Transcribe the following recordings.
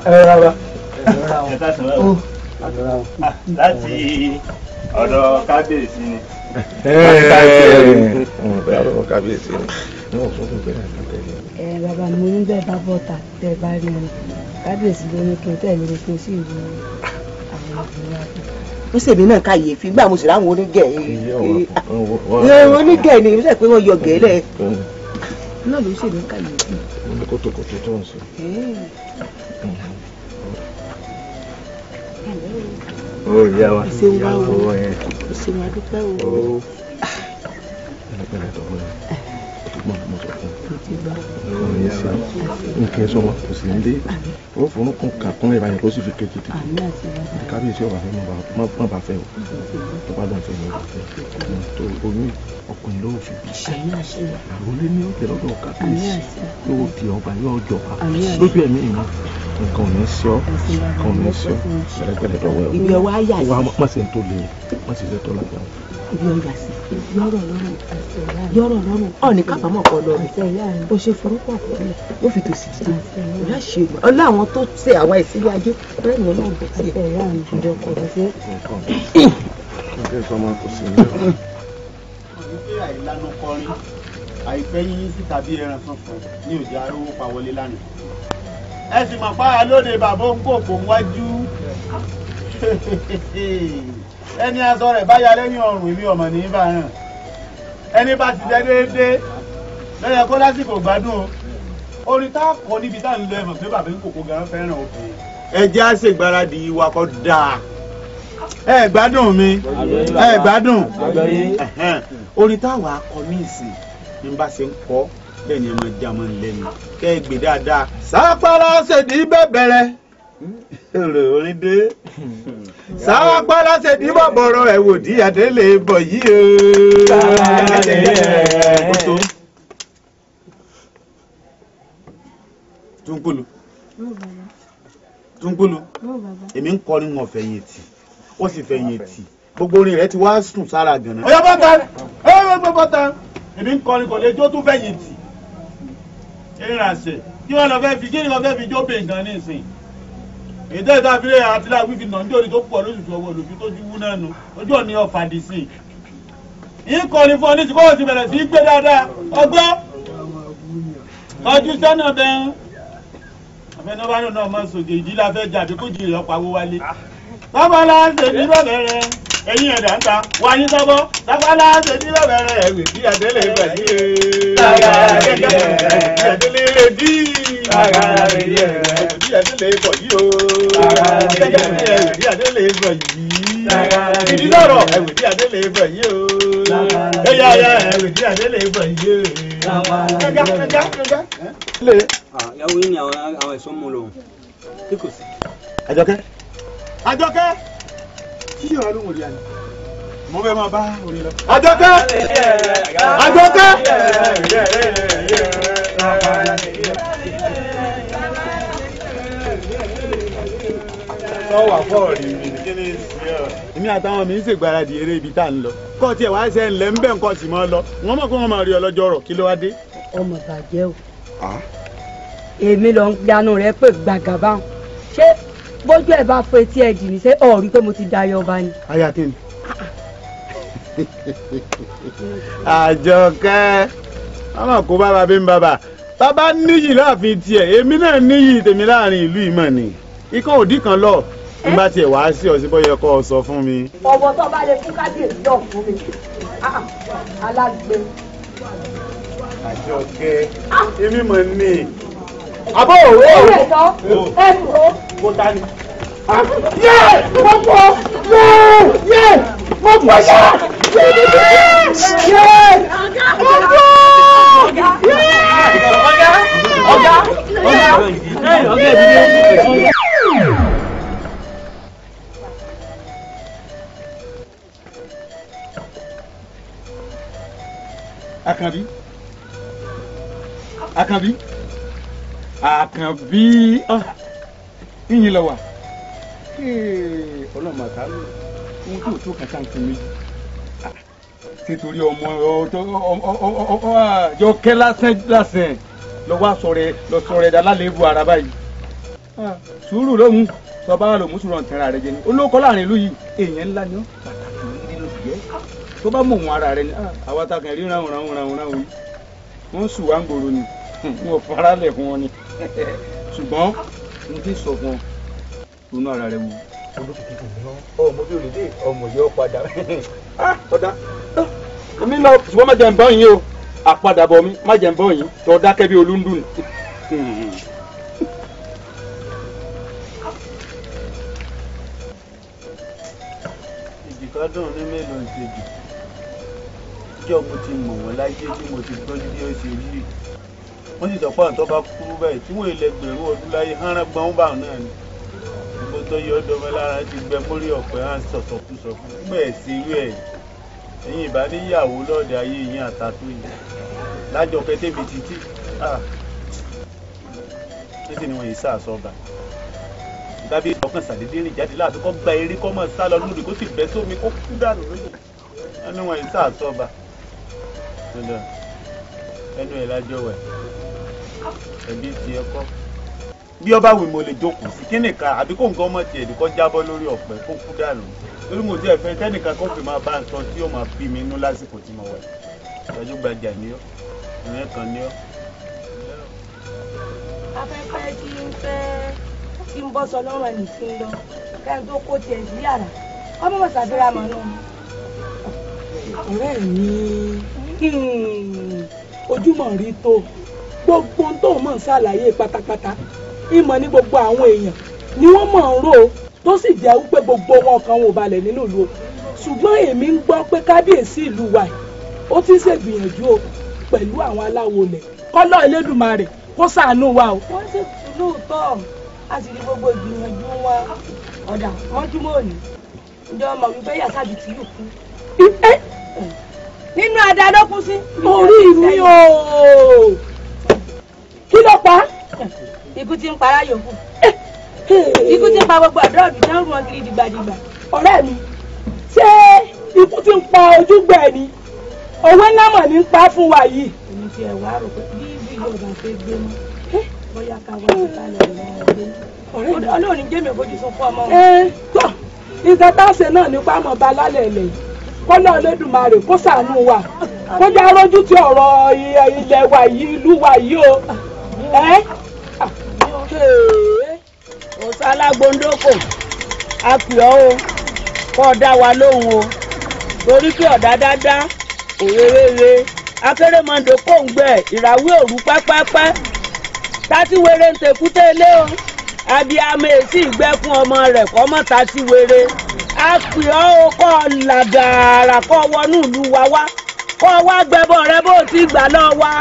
Ẹ rárá. Ẹ káàsán o. Láti ọ̀dọ̀ kábíyèsí ni. Ọ̀dọ̀ kábíyèsí ni. Ẹ bàbá mi ní bẹ́ẹ̀ bá bọ́ta tẹ́ ẹ bá rí wọn. Kábíyèsí ló ní kí n tẹ̀lé mi kí n sì rí àwọn obìnrin àti. Ó ṣèmi náà kàyéfì gbà mo sì ráwọn onígẹ̀ onígẹ̀ ni ó pé wọ́n yọ gẹ̀ẹ́lẹ̀ náà ló ṣèmi kàyéfì. Kótókótó tó ń sọ. Ó yá wa. Ṣé wá o? Ṣé wàá dúpẹ́ o? Nǹkan sọ wọn kò sí nílé ó fọnù kún kàkún ìbàyẹn kó sì fi kejì tètè kábíyèsí ọba fẹ́ má bàa fẹ́ o tó bá lọ́n fẹ́ ní ọba fẹ́ tó oyún ọkùnrin ló fi bí àròlé ní ọ̀jẹ̀ lọ́dọ̀ kábíyèsí yóò di ọba yóò jọba lójú ẹ̀mí ìmọ̀ nǹkan ò ní sí ọ nǹkan ò ní sí ọ pẹ̀lẹ́pẹ̀lẹ́ dọ̀wọ́ ẹ ibi ọwọ́ ayà sí wa má ṣe ń tó le má ṣe ń tó lágbára. Ibi ọyà sí yọrọ lọ́rùn yọrọ lọ́rùn ọ ní kábàámọ̀ kọ lọ rẹ o ṣe forúkọ àkọọ́lẹ̀ ó fi tòsí dídé ọlá ṣe ọlá àwọn tó tẹ àwa ìsílẹ̀ ajé lẹ́yìn Ọlọ́run bọ sí ẹ ǹjẹ́ ọkọ rẹ ṣe. Àìlànà kọrin àìpẹ́ yíyí síta bí ẹran funfun ní òjò arówó pa wọlé lánàá. Ẹ sì mọ̀ pa lóde bàbá ń kòkó wájú. Ẹni aṣọ rẹ̀ bá ya lẹ́yìn ọrùn èmi ọmọ ní bá ràn. Ẹni bá ti jẹ déédéé lọ́yẹ kó lásìkò gbádùn o. Orin tá a kọ níbi tá à ń lọ ẹ̀mọ̀ pé bàbá ń kòkó gan fẹ́ràn obìnrin. Ẹ jẹ́ á ṣègbáradì wa kó dáa. Ẹ gbádùn mi, ẹ gbádùn. Orin táwa kọ ní ìsìn ní bá ṣe ń kọ bẹ́ẹ̀ ni ẹ máa já máa ń lẹ́nu kẹ́ ẹ gbé dáadáa. Sápálá ṣèdí bẹ̀bẹ̀rẹ̀ orin dé. Sápálá ṣèdí bọ̀bọ̀rọ̀ ẹ̀ wò dí àdélé bọ̀ yìí o. Túnkúlù Túnkúlù èmi ń kọrin wọn fẹ̀yìntì ó sì fẹ̀yìntì gbogbo orin rẹ ti wá sùn sára gànà. Ọ̀yá bọ́ta ọ̀yá bọ́ta èmi ń kọrin kò lè jó tún fẹ̀yìntì. Ìrìnàṣẹ kí wọ́n lọ fẹ́ fi kí ni wọ́n fẹ́ fi jó bè nǹkan nísìn. Ètò ìta àfilẹ̀ àti láwí fi nà nítorí tó pọ̀ lóṣù ọwọ́ lójú tó ju wú náà nu ojú ọ̀ní ọ̀fàdì sí i. Ìkọrin fún ọ ní ti kọ́ ti bẹ̀rẹ̀ sí í gbé dáadáa ọgbọ́ ọdún sọ́nà bẹ́ẹ̀. Àfẹnubá náà máa ń sògè ìdí la fẹ́ jà bí kò jìrì ọ̀pá wó wálé. Sábàlá ṣe ní bẹ̀rẹ̀ ẹ̀yìn ẹ̀dá ń ta wáyé sọ́bọ̀. Sábàlá ṣe ní bẹ̀rẹ̀ ẹ̀wì bí adélé bẹ̀ ní adélé dí. Ẹ̀wì bí adélé bọ̀ yìí o. Ẹ̀wì bí adélé bọ̀ yìí. Ìdí lọ́rọ̀ ẹ̀wì bí adélé bọ̀ yìí o. Ẹ̀yà ẹ̀yà ẹ̀wì bí adélé bọ̀ yìí o. Ẹ̀gá ẹ̀gá ẹ̀gá. Ìyàwó yín ni àwọn ẹ̀ṣọ́ mú lọ. Kí kò sí. Àjọkẹ́. Àjọkẹ́. Kí yóò lóhùn òdi àná? Mo fẹ́ máa bá orin lọ. Àjọkẹ́. Àjọkẹ́. Sọ́wọ́ àfọ̀rí mi kí ni èmi àtàwọn mi ń ṣègbáradì eré ibi tá à ń lọ. Kọ́ tiẹ̀ wá ṣe ń lẹ̀ ń bẹ̀ ń kọ́ sì máa lọ. Wọ́n mọ̀ pé wọ́n máa rí ọlọ́jọ́ rọ̀ kí ló wá dé. Ọmọ bàjẹ́ o. Èmi lọ ń yanu rẹ pé gbàgà báwọn. Ṣé bójú ẹ bá fọ etí ẹ jì ní ṣé ọ rí pé mo ti dayọ ọba ni. Aya kí ni. Àjọkẹ́ ọmọ kó bá bàbá ń bàbà bàbá níyì láàfin tiẹ̀ èmi náà níyì tèmi láàrin ìlú ìmọ̀ ni ikọ̀ òdì kan lọ nígbà tí ẹ wàá sí ọsẹ bọ́yẹ kọ́ ọ sọ fún mi. Ọ̀wọ̀ tó bá lè fún kábíyèsí náà fún mi alágbe. Àjọkẹ́ èmi mọ̀ ní. Àbọ̀ òwò. Ẹ sọ ẹ sọ. Kó ta ni. Yé! Mo pọ̀! Yé! Yé! Mo pọ̀ yá! Yé! Yé! Mo pọ̀! Yé! Ọ̀gá! Ọ̀gá! Ọ̀gá! Ọ̀gá ìdílé. Àkànbí. Àkànbí. Àkànbí. Yíyin lọ wà. Ọlọ́mọ àtàlù ohun tí ò tó kàtà ń fi méjì. Títorí ọmọ Àjọkẹ́ lásán lásán lọ wá sọ rẹ lọ sọ rẹ dá lálébù ara báyìí. Sùúrù ló mú tọba ló mú sùúrù ọ̀tẹ̀ra rẹ jẹ ni olóko láàrin ìlú yìí èèyàn ńlá ni ó pàtàkì ní ló sì jẹ́ tó bá mọ̀ wọn ara rẹ ni àwa ta kàn rí ráhùn ráhùn ráhùn ráhùn yìí wọ́n sùn wá ń gbòòrò ni wọn ò faralẹ̀ fún wọn ni ṣùgbọ́n mo ti sọ fún ọ ronú ara rẹ wò. Olókìkí kò ní ọmọ bí olùdé ọmọ yóò padà ọ̀dà mi lọ ṣùgbọ́n má jẹ́ ń bọ́ yín o àpadàbọ̀ mi má jẹ́ ń bọ́ yín tó dákẹ́ bí olúndùn. Ìjìká dùn ní mélòó ìṣèjì jọ mo ti mọ̀ wọ́n láyé tí mo ti gbọ́jú bí ó ṣe rí wọ́n sì sọ pé àwọn tó bá kúrú báyìí tí wọ́n ilẹ̀ gbèrú ọdún láyé hánrán gbọ́n bá náà ni gbogbo tó yọ ọdọọmọ lára ti gbẹ mórí ọ̀pẹ hàn sọ̀sọ̀kúsọ fún bẹ́ẹ̀ sí irú ẹ̀ ẹ̀yìn ìbá níyàwó lọ́ọ̀dẹ ayé yín àtàtú yìí lájọ kẹtẹ́bi títí títí ni wọ́n yìí sàṣọba tàbí ọkàn sàdédé rìn jáde láàfin kọ́ gba eré kọ́ mọ̀ sá lọ lódì kó sì bẹ́ sómi kó kú dànù lódì wọ́n ní wọ́n yìí sàṣọba ẹnu ẹ̀ lájọ wẹ̀ ẹbí tiẹ̀ kọ́ bí ọba wì mo lè jókòó sí kí nìkan àbí kó nǹkan ọmọ tiẹ̀ kọ́ jábọ́ lórí ọ̀pẹ kó kú dànù torí mo ti ẹ̀fẹ́ kẹ́nìkan kó fi máa bá ń sọ tí yóò máa bí mi inú lásìkò tí mo wẹ̀ gbajúgbajà ni ọ́ ìrìn kan ni ọ́. Afẹ́fẹ́ tí ń fẹ́ tí ń bọ́ sọ lọ́rùn ẹnì tí ń lọ kẹ́ni tó kó tiẹ̀ sí yàrá ọmọ mọ̀ sàbíra mọ̀ náà. Ọ̀rẹ́ mi ojúmọ̀ rí tó gbogbo tó mọ̀ ń ṣàlàyé pátápátá ìmọ̀ ní gbogbo àwọn èèyàn ni wọ́n mọ̀ ń rò ó tó sì jẹ́ wípé gbogbo wọn kan ò balẹ̀ nínú ìlú o ṣùgbọ́n èmi ń gbọ́ pé kábíyèsí ìlú wa ó ti ń ṣègbìyànjú o pẹ̀lú àwọn aláwo ilẹ̀ kọ́lọ́ Elédùmarè kó ṣàánú wa o. Wọ́n sì lóòótọ́ a sì rí gbogbo ìgbìyànjú wọn ọ̀dà mọ́júmọ́ òní ǹjọ́ mọ̀ wípé yàtàbí tí yóò kú. Nínú ada ló kú sí. Orí mi o kí ló pa. Ikú tí ń para yòókù ikú tí ń pa gbogbo àdúrà òbí tán rú wọn kiri dìgbàdìgbà. Ọ̀rẹ́ mi ṣé ikú tí ń pa ojúgbà ẹ̀ ni òwe ńlá mọ̀ ní pa fún wa yìí. Èmi ti ẹ̀ wá rò pé bí ibi yóò bá ṣe gbé mọ́ bóyá ká wá sí kálẹ̀ lọ́wọ́ gbé. Ọlọ́run ní jẹ́mi òfojú sunkún ọmọ wọn. Tọ́ nǹkan tá a ṣe náà nípa àmọ́ ba lálẹ́ ilẹ̀ yìí kọ́lá Olódùmarè kó ṣàánú wa kó jẹ́ arójú ti ọ̀rọ̀ ilẹ̀ wa yìí ìlú wa yìí o. Òsálágbóńdókò a pè ọ́ o kọ́ ọ dá wa lóhùn o torí pé ọ̀dá dáadáa òrérére akérèmọdò kò ń gbẹ ìràwé òru pẹ́pẹ́pẹ́ tátí wéré ń tẹkúté ilé o abiyamọ èsì ìgbẹ́ fún ọmọ rẹ̀ kọ́ mọ́ tátí wéré a pè ọ́ o kọ́ ọ làgàrà kọ́ ọ wọnú ìlú wa wá kọ́ ọ wá gbẹbọ rẹ bó ti gbà lọ wa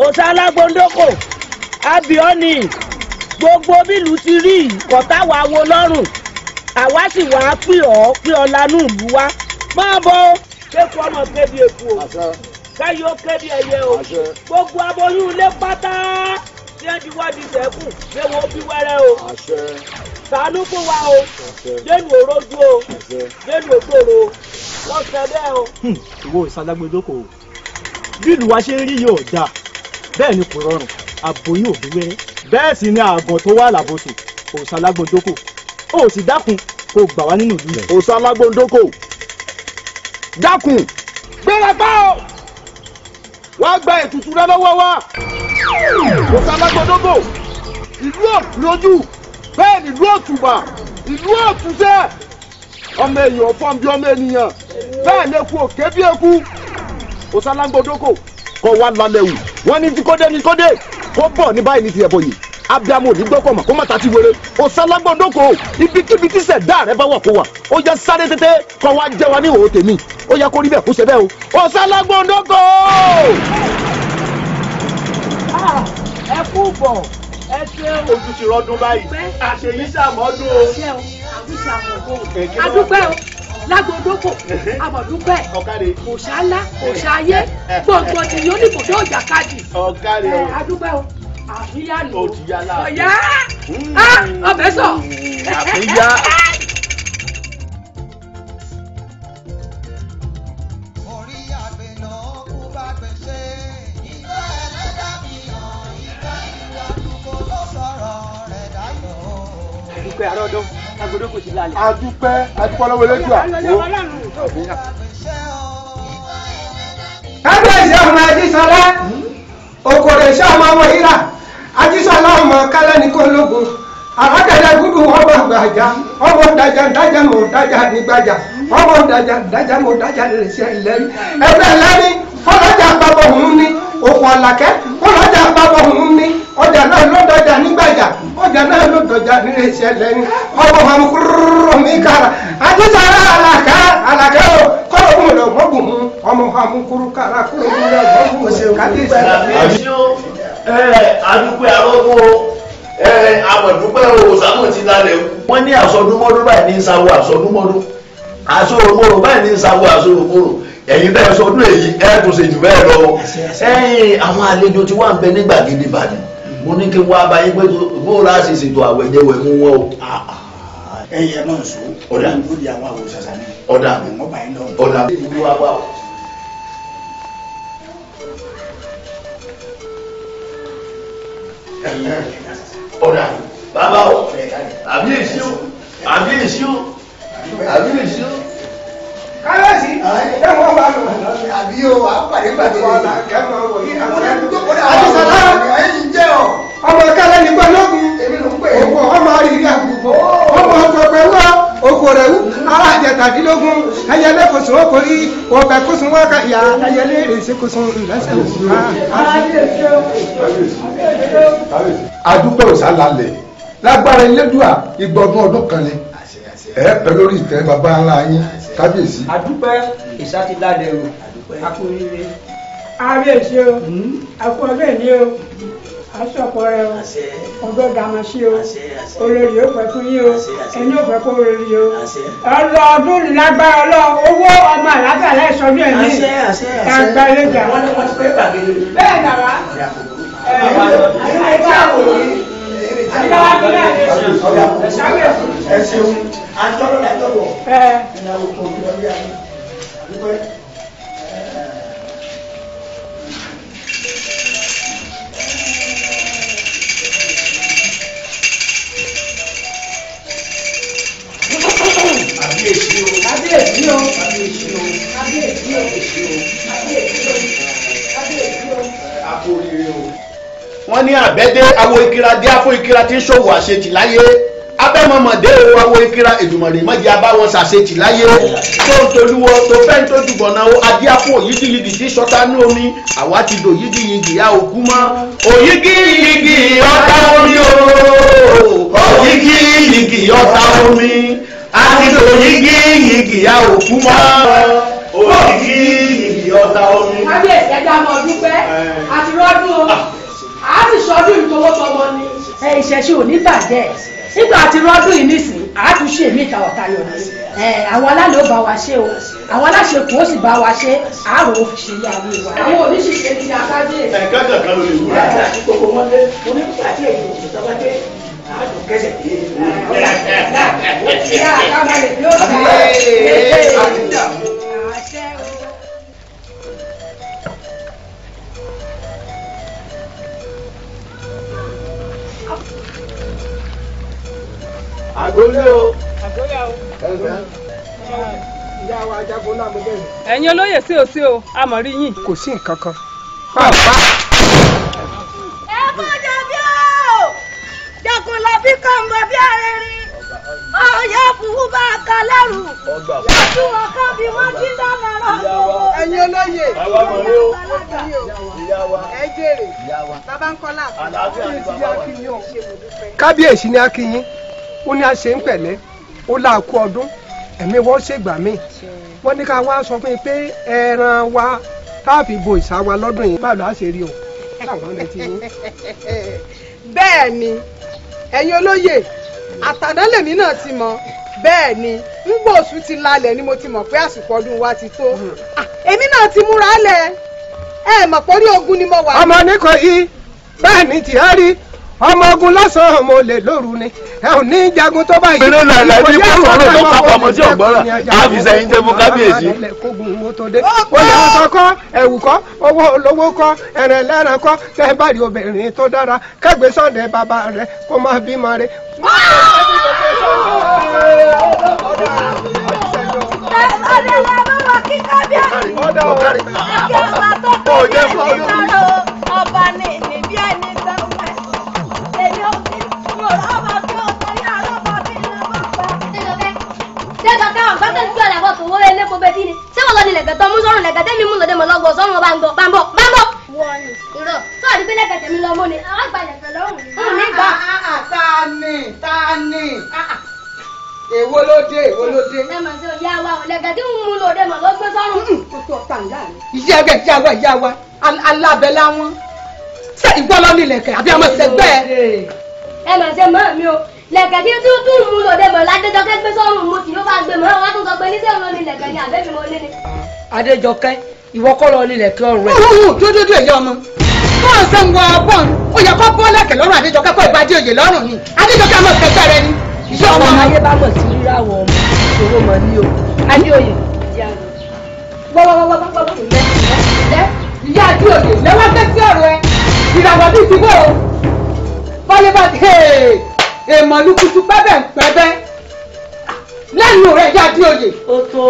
Òsálágbóńdókò abiọ́ni gbogbo bílù ti rí kọ̀tà wa wo lọ́rùn àwa sì wá pè ọ́ pé ọ lanú ìlú wa máa bọ̀ kéku ọmọ kébi èkó o káyọ̀ kébi ẹyẹ o gbogbo aboyún ilé pátá tí ẹ ti wá di sẹ́kù ṣé wo bí wẹ́rẹ́ o ṣàánú fún wa o jẹ́nu òrojú o jẹ́nu òtòrò wọ́n sẹ bẹ́ẹ̀ o. Ìwọ Òsálágbóńdókò bí ìlú wa ṣe ń rí yóò dáa bẹ́ẹ̀ ni kò rọrùn aboyún òbí wẹ́rẹ́ bẹ́ẹ̀ sì ni àgàn tó wà lábòsùn Òsálágbóńdókò ó sì dákun kó gbà wá nínú ìlú rẹ. Òsálágbóńdókò dákun gbéra pa o wàá gba ètùtù rẹ lọ́wọ́ wa Òsálágbóńdókò ìlú òlójú bẹ́ẹ̀ ni ìlú òtùbà ìlú òtúnṣẹ́ ọmọ èèyàn fọ́n bí ọmọ ènìyàn bẹ́ẹ̀ lẹ́kù òkè bí eku Òsálágbóńdókò kọ́ wa lálẹ́ wù wọ́n ní kódé ní kódé kó bọ̀ ní báyìí ní ti ẹ̀bọ̀ yìí abiamu ò ní gbọ́kọ̀ mọ̀ kó má ta ti wéré Òsálágbóńdókò ibikíbi tí sẹ̀dá rẹ bá wà kó wà ó yẹ sáré tètè kọ́ wa jẹ́ wa ní òwò tèmi ó yẹ kó rí bẹ́ẹ̀ kó ṣe bẹ́ẹ̀ o Òsálágbóńdókò. Ẹ kú bọ̀ ẹ ṣeun. Ojú ti rọdún báyìí àṣeyí ṣàmọ́dún o. Adúpẹ́ o Lágbóńdókò àmọ̀dúpẹ́ òṣàlá òṣàyé gbogbo tí yóò ní kòtò ìjàkadì adúpẹ́ o àfíyá nù ọ̀yá ọbẹ̀ sọ. Àfíyá. Orí àgbẹ̀nà kú bá gbèsè ìgbà ẹlẹ́dàá mi hàn ìgbà ìwà àdúgbò ló sọ̀rọ̀ rẹ̀ dáyọ̀. ti lálẹ́. Adúpẹ́ adúpẹ́ lọ́wọ́ elédùà. Kábíyèsí ọmọ Ajísọlá òkòrè sí ọmọ wọ̀nyíra Ajísọlá ọmọ kálẹ̀ ní kólógun àràgàdà gúdù ọmọ àgbàjà ọmọ dájà dájà mọ̀ dájà nígbàjà ọmọ dájà dájà mọ̀ dájà lè ṣe ẹlẹ́rí ẹgbẹ́ ẹlẹ́rí kọlọ́jà àpapọ̀ òun ní òkun àlàkẹ́ kọlọ́jà àpapọ̀ òun ní ọjà náà ló dọjà nígbàjà ọjà náà ló dọjà nílé iṣẹ́ lẹ́ni ọmọ àmúkúrú mi kára Ajísọlá àlàkẹ́ àlàkẹ́ o kọ́lọ́gùn lọ mọ́gùn ọmọ àmúkúrú kára kúrú lọ mọ́gùn kábíyèsí. Adúpẹ́ arọ́gbó amọ̀dúpẹ́ òsàmọ̀ ti lálẹ́. Wọ́n ní àsọdúnmọ́dún báyìí ní sáwọ́ àsọdúnmọ́dún, àsọ̀rọ̀mọ́rọ̀ báyìí ní sáwọ́ àsọ̀rọ̀mọ́rọ̀. Ẹ̀yin bẹ́ẹ̀ sọdún èyí ẹ̀ tún ṣe jù bẹ́ẹ̀ lọ. Ẹ̀yin àwọn àlejò tí wà ń bẹ ní gbàgede Ìbàdàn, mo ní kí wọ́n abáyé pé bó la ṣe ṣètò àwẹ̀jẹwẹ̀ mú wọn o. Ẹ̀yin ẹ̀ máa ń sọ ọ̀dà lórí àwọn àwòsàsà ni. Ọ̀dà ọ̀dà ìlú wa wà o. Ọ̀dà bàbá o, àbí èsì o, àbí èsì o, àbí èsì o. Kábíyèsí ẹ wọ́n bá lọ. Àbí o, à ń pàdé pàdé. Ajísọlá ọmọ kálẹ̀ ní gbọ́lógún òkú ọmọ àríyá àgùkọ ọmọ ọ̀pẹ̀pẹ̀ wá oko rẹ̀ wú ara àjẹtàdínlógún ẹyẹlé kò sùn ó kò rí ọbẹ̀ kò sùn wọ́n ká ìyá ẹyẹlé rèé kò sùn lẹ́sẹ̀ òkú. Adúpẹ́ òsà lálẹ́ lágbára Elédùà ìgbọ̀dún ọdún kan ni ẹ pẹ́ lórí ìtẹ́ bàbá ńlá yín kábíyèsí. Adúpẹ́ ìsá ti lálẹ́ o, a kú oríire. Kábíyèsí o, a kú ọdún ìní o, aṣọ́pọ̀ rẹ o, ọgbọ́n gàmọ́ sí o, olórí ó pẹ́ fún yín o, ẹni ó fẹ́ kó rí o. Ọlọ́ọdún lágbára ọlọ́ owó ọmọ àlàáfíà láìsọdún ẹ̀mí. Ẹgbẹ́ ẹlẹ́jà. Bẹ́ẹ̀ dàrá. Ẹ ṣeun, àjọlọ làjọlọ. Ìnáwó kan ló lórí ayé. Àdúpẹ́. Kábíyèsí o. Kábíyèsí o. Kábíyèsí o. Kábíyèsí o. Kábíyèsí o. Kábíyèsí o. A kú oríire o. Wọ́n ní àbẹ́dé awo ìkira dé afọ ìkira tí ń ṣòwò àṣetì láyé, abẹ́mọ̀mọ̀dé o awo ìkira Èdùmàrè mọ́jì abáwọn ṣàṣetì láyé, tó ń tolúwọ tó fẹ́ ń tójú bọ̀nà o adé afọ òyídìyigì tí sọta ní omi, àwa ti dò yídìyigì a ò kú mọ́. Òyígíyigì ọ̀tá omi o, òyígíyigì ọ̀tá omi, a ti dò yígíyigì a ò kú mọ́. Òyígíyigì ọ̀tá omi. Kábíyèsí ẹja mọ̀ dúpẹ́ àti rọ́dún o, a sì sọdún ìtọwọ́tọmọ ni. Ẹ ìṣẹ̀ṣe ò ní bàjẹ́ nígbà tí rọ́dún yìí nísìn àtúnṣe mi ìta ọ̀tá yọ̀ ni. Àwọn alálẹ̀ ó bá wa ṣe o, àwọn aláṣẹ kò ó sì bá wa ṣe, àárò ó fi ṣe ilé ayé wa. Àwọn oníṣìṣẹ́ ti akájé. Ẹ̀ka kankan ló lè wúra. Àti gbogbo wọn dé, onígbà tí èyí ò tó bá dé, àádùn kẹsẹ̀ dé. Ìyá àkàmọ́lẹ̀ yóò dá. Àgọ́lé o. Àgọ́lé o. Ìyá wa jagun náà mo bẹ̀rẹ̀. Ẹ̀yin olóyè sí o sí o, a mọ̀ rí yín. Kò sí nǹkan kan. Pàápàá. Ẹ kó jẹ̀bi o, Jagunlabi kan mọ bí arìnrìn, ọ̀yọ́ fúnfún bá a kan lẹ́rù, lọ́dún wọn kan bí wọ́n ti dáná rọ̀ gbogbo. Ẹ̀yin olóyè, Àwa mọ̀ rí o. ẹ jèrè, bàbá ń kọ́lá. Kábíyèsí ni a kí yín, ó ní a ṣe ń pẹ̀lẹ́, ó láàkú ọdún, ẹ̀mí wọ́n ṣègbà míì. Wọ́n ní ká wá sọ fún yín pé ẹran wa tá a fi bo ìsà wa lọ́dún yìí báwo la ṣe rí o. Láwọn retí yín. Bẹ́ẹ̀ ni, ẹ̀yin olóyè, àtàná lèmi náà ti mọ̀. Bẹ́ẹ̀ ni, ńgbò oṣù ti lálẹ̀ ni mo ti mọ̀ pé àsìkò ọdún wa ti tó. Èmi náà ti múra lẹ̀, ẹ mọ̀ pé orí ogun ni mo wà. Ọmọ ní kò yí, bẹ́ẹ̀ ni tìá rí, ọmọ ogun lọ́sàn-án mo lè lóru ni, ẹ ò ní jagun tó báyìí. Eré làlẹ́ ní kúrò ọ̀rọ̀ tó papọ̀ ọmọ tí ò gbọ́rọ̀, á fi sẹ́yìn tẹ́ fún kábíyèsí. Kógun mo tó dé. Ó yẹ aṣọ kọ́, ẹ̀wù kọ́, owó olówó kọ́, ẹ̀rẹ̀ lẹ́ran kọ́, tẹ́ bá rí obìnrin tó dára, kẹ́gbẹ́ sọ̀dẹ̀ bàbá rẹ̀ kó máa bímọ rẹ̀. Ọba ní níbi ẹni sẹ́wọ̀n èmi ò sí mo rọ́bà kí o torí àrọ́bà bí iná bá pa. Ṣé káwọn bá tẹ̀sí ọ̀lẹ̀ àbọ̀ tó wọlé lẹ́kọ̀ọ́ bẹ́ẹ̀ tí ni? Ṣé wọ́n lọ ní lẹ̀kẹ̀ tó mú sọ́run lẹ̀kẹ̀ tẹ́mi mú lọ́dẹ mọ̀ lọ́gbọ̀ sọ́run ọba ń bọ̀ bá ń bọ̀ bá ń bọ̀. Wọ́n ní irọ́ sọ́ọ̀dí pé lẹ̀kẹ̀ tẹ̀mí lọ mú ni àwọn àgbà lẹ̀kẹ̀ lọ́rùn mi gbà. Tani tani èwo ló dé èwo ló dé. Ẹ mà ṣe òye àwa ò lẹ̀kẹ̀ tí ń mú lòdì mọ̀ ló gbé sọ́run. Ìyá ẹgbẹ́ ìyá wa ìyá wa alábẹ́ láwọn ṣé ìwọ lọ ní lẹ̀kẹ̀ àbí ọmọ ìṣẹ̀gbẹ́ ẹ. Ẹ mà ṣe mọ́ mi o lẹ̀kẹ̀ tí tún mú lòdì mọ̀ ládéjọkẹ́ gbé sọ́run mo sì ló bá gbé mọ́ wọn tún sọ pé níṣẹ́ òun ní lẹ̀kẹ̀ ni àbẹ́mi mo ní ni. Adéjọkẹ́ ìwọ kọ́ lọ ní lẹ̀kẹ̀ ọ̀rọ̀ ẹ̀. Dúdúdú èyí ọmọ bọ́ọ̀n ṣe ń wọ bọ́ọ̀n ó yẹ kó bọ́ lẹ̀kẹ̀ lọ́rùn Adéjọkẹ́ kó ìbàdí òye lọ́rùn ni Adéjọkẹ́ ọmọ ìṣẹ̀gbẹ́ rẹ ni. Ìyá ọmọ ayé bá mọ̀ sí ríràwọ̀ ọmọ ìṣòro mọ̀ ní o Adéoyè wọ́wọ́wọ́wọ́wọ́ ìyá Adéoyè lẹ́wọ́n fẹ́ sí ọ̀rọ̀ ẹ ìràwọ̀ bíi ti bó o bọ́lé bá ti èèmọ̀ lukutu pẹ́bẹ́ pẹ́bẹ́ lẹ́nu rẹ̀ ìyá Adéoyè. Ó tó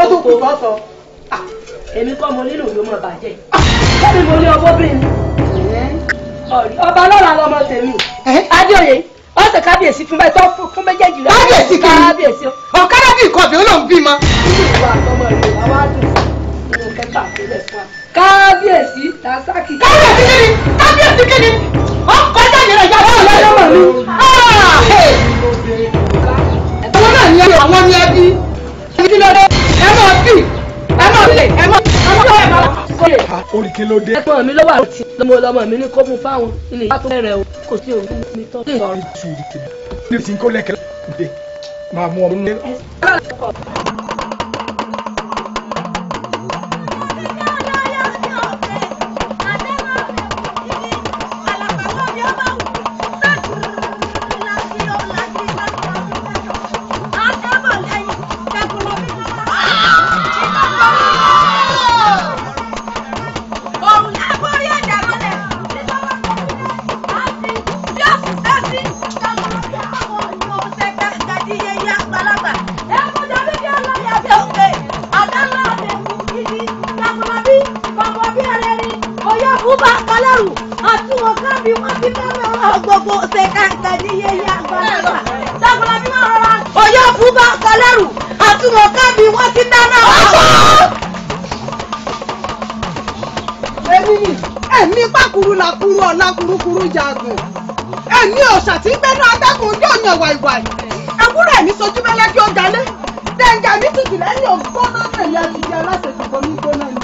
ó tó kù tó sọ. Èmi kọ́ mo nílò yóò mọ̀ bàjẹ́ kẹ́mi mo ní ọmọbìnrin ọba lọ́la lọmọ tèmi Adéoyè ọ̀sẹ̀ kábíyèsí fún bẹ́ẹ̀ tó fún méjèèjì lọ. Kábíyèsí kí ni kábíyèsí. Ọ̀kadà bíi kọ̀bí ó lòún bímọ. Nínú ìwà àtọmọ rẹ̀ wá wá dùn nínú kẹta àtẹlẹ fún wa. Kábíyèsí Dasaki. Kábíyèsí kí ni kábíyèsí kí ni ọkọ̀ jáde rẹ̀ yàtọ̀ lọ́dọ̀ mi. Àwọn náà ní àwọn ní ẹbí. Kí ló dé? Ẹ máa bì ẹ máa lè ẹ máa ẹ máa lè. Orí kí ló dé? Ẹ̀gbọ́n mi ló wà lọ́tì lọ́mọ lọ́mọ mi ní kó mú fáwọn ilé ìyá tó bẹ̀rẹ̀ o kò sí òun mi tọ́. Ní ti ń kó lẹ́kẹ̀ẹ́ dé máa mú ọmọ ní. Èmi pàkúrú làkúrú ọ̀la kurukuru jagun èmi òòṣà tí ń gbẹ́nu atẹ́kùn yóò yan wàìwàì ewúrẹ́ mi sojú mẹ́lẹ́ kí ó jalé dẹ̀ǹgà mi tutù lẹ́yìn ògbóná tẹ̀lé àtijọ́ aláṣẹjù omi gbóná ni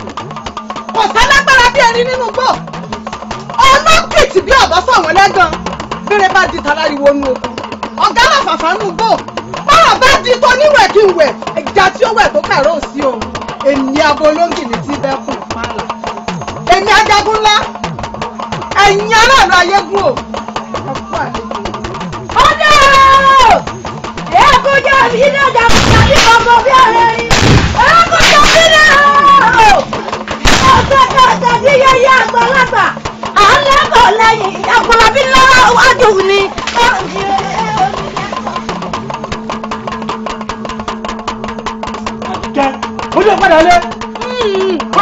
kò sálágbára bí erin nínú gbò ọlọ́kìtì bí ọ̀bọ sọ̀wọ́n lẹ́gàn bẹ́rẹ̀ bá di taláriwo nu oko ọ̀gá làfàfà nù gbò bọ́rọ̀ bá di tó níwẹ̀ kí n wẹ̀ ẹja tí ó wẹ̀ tó kàró sí o èmi abolóngì ní tí bẹ́ẹ̀ kùn pààlà èmi ajagun ńlá ẹ̀yin aráàlú ayégún o. Ọdẹ o! Èkújẹ mi ní ọjà tàbí ọmọ bí ọ̀rẹ́ rí. Èkújẹ mi ní o! Ọ̀sẹ̀ kẹsẹ̀ ní yẹyẹ àgbàlagbà. À ń lẹ́kọ̀ọ́ lẹ́yìn Àkùnrọ̀bí lọ́wọ́ iwájú ni. Kẹ́ ó dé padà lé.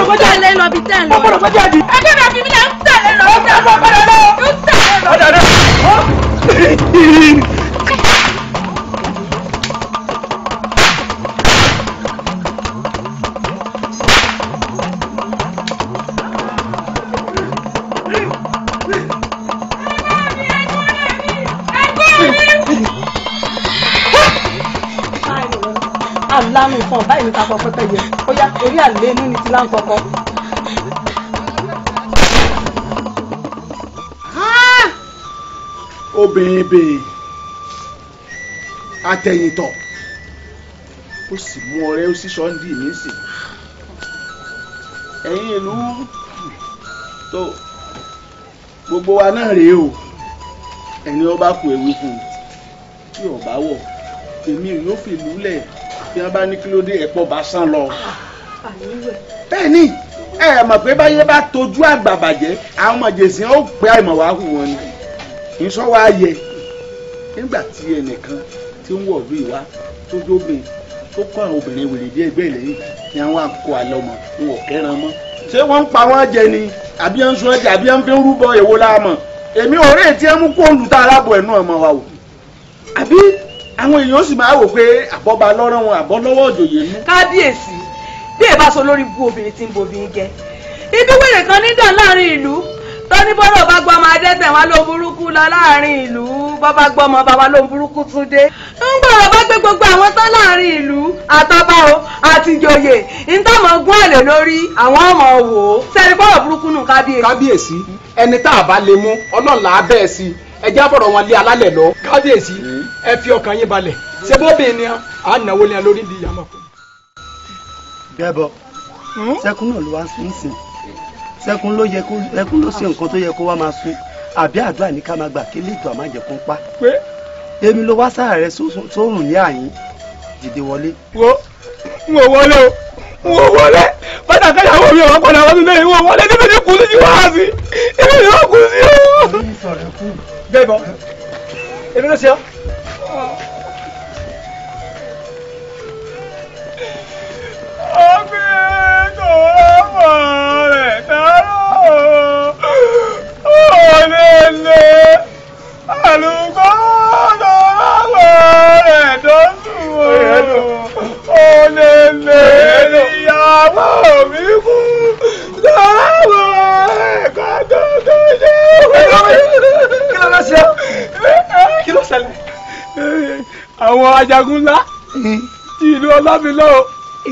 Mo tẹ̀lé lọ bí tẹ̀ lọ. Mo gbọ́dọ̀ kọjá di. Ẹgbẹ́ mi àfi mi là ń tẹ̀lé lọ. Ó gbọ́dọ̀ padà lọ. Ń tẹ̀lé lọ. Ọ̀dà náà. Alánú kan báyìí ní kakọ pẹpẹ yẹ ó yá orí àlè inú ni ti láǹkọkọ. Obìnrin bèè àtẹ̀yìntọ̀ ó sì mú ọrẹ́ ó sì sọ́ndì mí sí ẹ̀yin ìlú tó gbogbo wa náà rèé o ẹni ó bá kú ewu fún un tí ó bá wọ̀ èmi yóò fi lulẹ̀ bí wọ́n bá ní kí ló dé ẹ̀pọ̀ bá sán lọ. Bẹ́ẹ̀ ni ẹ mọ̀ pé báyé bá tojú àgbà bàjẹ́ àwọn mọ̀jẹ̀sìn ó pé àìmọ̀ wá hù wọn ni ìsọ wa yẹ Nígbà tí ẹnìkan tí ń wọ̀ bí wa tó jóbìn tó kọ́ àwọn obìnrin wèrè bí ẹgbẹ́ lẹ́yìn ni àwọn àkó àlọ́ mọ̀ ń wọ̀ kẹ́ran mọ́. Ṣé wọ́n ń pa wọ́n jẹ ni àbí ń sun ẹja àbí ń fi ń rúbọ èwo la mọ̀? Èmi ò rí ètí ẹ mú kó olùta aláàbò ẹnu ọmọ wa o. Àbí àwọn èèyàn sì máa wò pé àbọ̀bà lọ́rọ̀ wọn àbọ̀ lọ́wọ́ òjòyè nú. Kábíyèsí, bí ẹ bá sọ lórí bu obìnrin tí ń bobìnrin jẹ, ibi wèrè kan ní dàn láàrin ìlú tó ní bọ́rọ̀ bá gbọ́ ọmọ adẹ́tẹ̀ wá ló ń burúkú lọ láàrin ìlú, bọ́ bá gbọ́ ọmọ bàbá ló ń burúkú tún dé. Ń gbọ́rọ̀ bá gbé gbogbo àwọn tán láàrin ìlú àtọba o àti ìjòyè ń tọ́mọ̀ gún àlè lórí àwọn ọmọ wò ó sẹ́ni bọ́rọ̀ burúkú nù kábíyèsí. Kábíyèsí, ẹni tá a bá lè mú ọlọ́ọ̀la abẹ́ ẹ̀ sí ẹ jẹ́ àfọ̀rọ̀ wọn lé alálẹ̀ lọ. Kábíyèsí, ẹ fi ọkàn yín balẹ̀, ṣé bóbìnrin ni à ń náwó lé lórí di ìyàmọ̀. Bẹ́ẹ̀ bọ sẹ́kún náà ló wá ń sìn, sẹ́kún ló yẹ kó ẹkún ló ṣe nǹkan tó yẹ kó wá máa sun, àbí àdúrà ní ká máa gbà kí lèdùn àmàjẹ kó ń pa. Èmi ló wá sára rẹ sórùn ní àyín dìde wọlé. Wo n ò wọlé o, n ò wọlé bàtà káyàwó mi ò wá padà wá sílé, n ò wọlé níbi ní kù sí wá sí ibi ní wọ́n kù sí o. Bẹ́ẹ̀ bọ èmi ló ṣe ọ́. Ọgbẹ́ tó mọ̀ rẹ̀ dárò òlélẹ̀ àlùkò tó mọ̀ rẹ̀ dọ́sùn òlélẹ̀ ìyàwó mi kú tó mọ̀ rẹ̀ kọ́kọ́kọ́ jẹ́. Kí ló lọ ṣe ọ́? Kí ló ṣẹlẹ̀? Àwọn ajagun ńlá ti ìlú Ọlámilọ́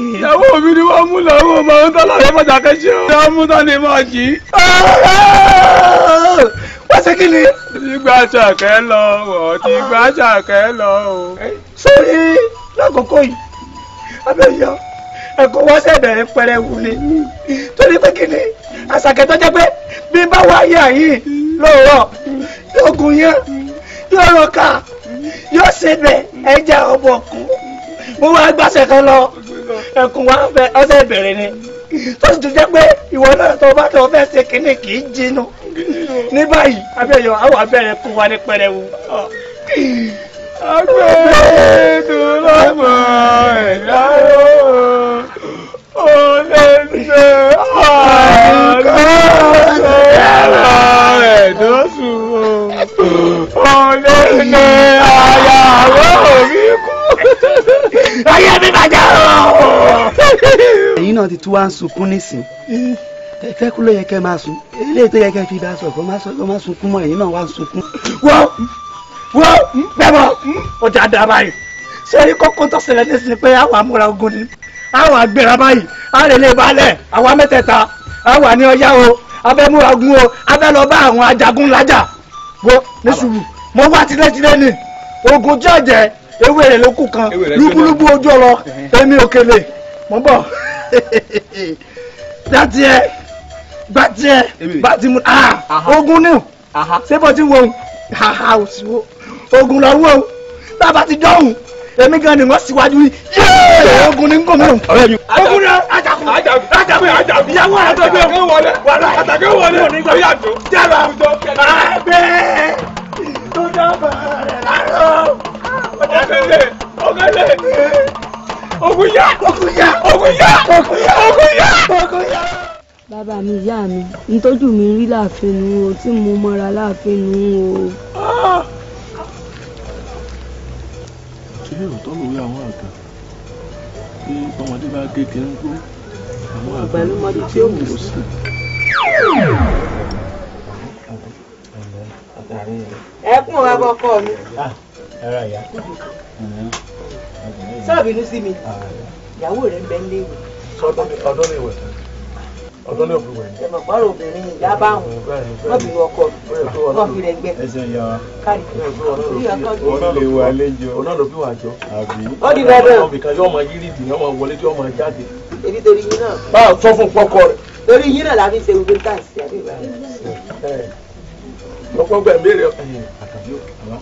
ìyàwó mi ni wọ́n mú lọ́wọ́ ọmọ ohun tó lọ́rẹ́ mọ́jà kẹ́sí o. Wọ́n mú tán ni mo jì í. Wọ́n ṣe kí ni? Ti gbà ṣàkẹ́ lọ, wọ́n ti gbà ṣàkẹ́ lọ o. Sórí lákòókò yìí, abẹ́yọ ẹ̀kọ́ wọ́n ṣẹ̀ bẹ̀rẹ̀ pẹrẹwu ni. Torí pé kí ni? Àṣàkẹ́ tó jẹ́ pé bí bá wá yà yìí lóòrọ̀, yóò gùn yẹn, yóò rọ̀ka, yóò ṣe bẹ̀ ẹja ọ̀bọ̀kún. Mo wá gbàṣẹ kan lọ, ẹkùn wa fẹ ọsẹ bẹ̀rẹ̀ ni, tó sì tún jẹ́ pé ìwọ náà tó bá tó fẹ́ ṣe kínní kì í jinú. Ní báyìí abẹ́yọ àwọn abẹ́rẹ́ kún wa ní pẹrẹwu. Agbẹ́ tó lọ́mọ ẹ̀dá ó lè ṣe àlọ́ ẹ̀dọ́sùn ó lè ṣe àyàwó mi kú. Ayé mi bàjẹ́ o. Ẹ̀yin náà ti tún wá ń sunkún nísìn, tẹ́kù ló yẹ kẹ́ máa sun, eléyìí tó yẹ kẹ́ fi bá sọ kó má sunkún mọ́, ẹ̀yin náà wá ń sunkún. Wọ́n wọ́n bẹ́ẹ̀ bọ̀ ọjà dá báyìí, ṣé rí kókó tó ṣẹlẹ̀ nísìnyí pé àwọn amúra ogun ni àwọn àgbèrà báyìí, á lè lè balẹ̀ àwa mẹ́tẹ̀ẹ̀ta àwa ní ọyá o, abẹ́múra ogun o, abẹ́ lọ bá àwọn ajagun lájà. Wo ní sùúrù, mo wá tilétilé ni ogun jọ̀jẹ̀ ewé rẹ̀ ló kù kan lúbúlúbú ojú ọlọ èmi òkèlè mọ̀ bọ̀ gbàtí ẹ gbàtí ẹ gbàtí mu ogun ní ṣé bó ti wo òsìwò ogun lọ wo bàbá ti dọ́hùn èmi gan ni wọ́n síwájú yìí yéé ogun ní gómìnà ogun ní ajagun ajagun ajagun ìyàwó àtàkùn wọlé àtàkùn wọlé ìyàtọ̀ jẹ́rọ àgbẹ̀ tó dábàá rẹ̀ lárọ́. Ọ̀gẹ́lẹ̀ ọ̀gẹ́lẹ̀ ogun yá ogun yá ogun yá ogun yá ogun yá ogun yá. Bàbá mi, ìyá mi, ntójú mi rí láàfin nu o, tí mo mọ́ra láàfin nu o. Ṣé òótọ́ lórí àwọn àgbà tí ọmọdé bá gé kí ń gbó àwọn àgbà ló mọ ibi tí ó wù sí. Ẹkún ọ̀rọ̀ abọ́kọ mi. Sọ́ọ̀bù inú sí mi, ìyàwó rẹ̀ ń bẹ nílé ìwé. Ọdún ní ìwẹ̀, ọdún ní òfin wẹ̀ ni. Ẹ mọ̀ pọ́nrọ̀ obìnrin ìyá bá wọn, wọ́n bí ọkọ mi, wọ́n fi rẹ̀ gbẹ. Kárí. Ọ̀nà ló bí wàá jọ. Ó di dandan. Ọ̀nà yóò máa yírí ìdì, yóò máa wọlé tí yóò máa jáde. Ebi torí yín náà. Báwo sọ fún pọkọ rẹ. Torí yín náà la fi ṣe gbogbo táǹsì àbí ìwà rẹ̀. Lọ́pọ̀ gbẹ̀ ń béèrè àtàbí òkè àwa.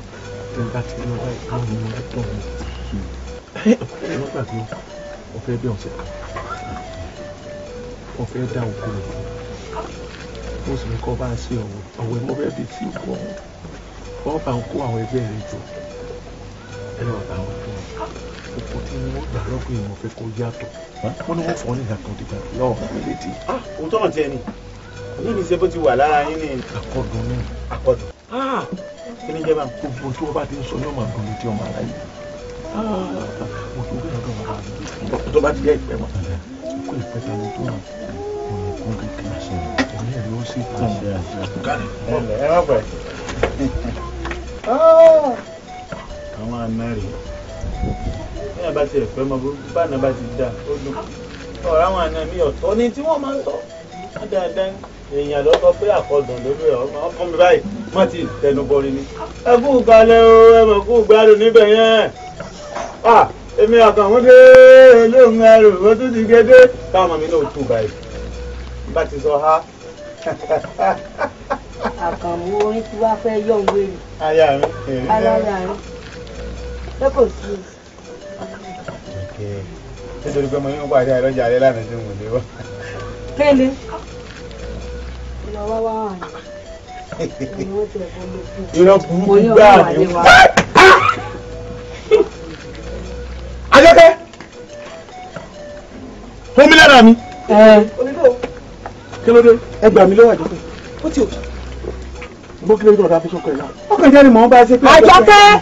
Tí n bá ti rí ọba ìkànnì ni mo dùn mí. Ẹ má gbàgbé ọ̀fẹ́ bí ọ̀sẹ̀ kan. Wọ́n fẹ́ dá oko rẹ̀. Mo sì ní kọ́ bá ń ṣe ọ̀wẹ̀. Ọ̀wẹ̀ mo fẹ́ fi sí òkú ọ̀hún. Wọ́n bá ń kó àwọn ẹgbẹ́ rẹ̀ jọ. Ẹ lọ bá wọn fún wọn. Oko tí wọ́n gbà lọ́gbìn mo fẹ́ kó yàtọ̀. Wọ́n ní wọ́n fọ́ ní ìgbà kan tí gbàgbé ọ̀hún mi létí. Òótọ́ mọ̀ tiẹ̀ ni. Ní mi ṣe bó ti wà lára yín ni. Akọ́dùn ni. Akọ́dùn. Kí ni jẹ́ bá? Gbogbo tí wọ́n bá ti ń sọ ní ọmọ àgbọ̀n létí ọmọ aráyé. Mo tó gbé lọ́dọ̀ bàbá mi. Tó bá ti jẹ́ ìpẹ́ mọ́. Kó ìpẹ́ ta ló tó nà. Mo ní kún kékeré. Ọ̀rẹ́ rẹ̀ ó sì kàn. Ẹ má pẹ́. Àwọn àna rèé. Bí a bá ti ẹ̀pẹ́ mọ bá àná bá ti dà ó dùn. Ọ̀rọ̀ àwọn àna mi ọ̀tọ̀ ni tí wọ́n máa ń sọ. Wọ́n dáadáa èèyàn ló sọ pé àkọdùn lórí ẹ̀ ọmọ mi báyìí wọ́n ti tẹnubọrin ni. Ẹ kú kalẹ̀ o, ẹ mọ̀ kú gbádùn níbẹ̀ yẹn. Èmi àkànwó dé olóhùn ẹrù ó tún ti gédé. Táwọn ọmọ mi náà tù báyìí. Bá ti sọ ha. Àkànmú orin tí wàá fẹ́ yọ̀ ń wéèrè. Aya mi, èrè Ara rẹ̀ ṣé kò sí o. Nítorí pé mo ní pàdé àìlọ́jà alẹ́ lánàá tí mo lè wá. Kéde. Lọ wá wá wà ní. Irọ́ burúkú gbáà ni. Àjọkẹ́ fún mi lára mi. Kí ló dé? Ẹ gbà mí lọ́wọ́ Àjọkẹ́. Ó ti òkè. Bó kí ló dé ọ̀dà fi sọ́kọ̀ ẹ̀ náà? Ọkàn jẹ́ ni mò ń bá ṣe pé. Àjọkẹ́!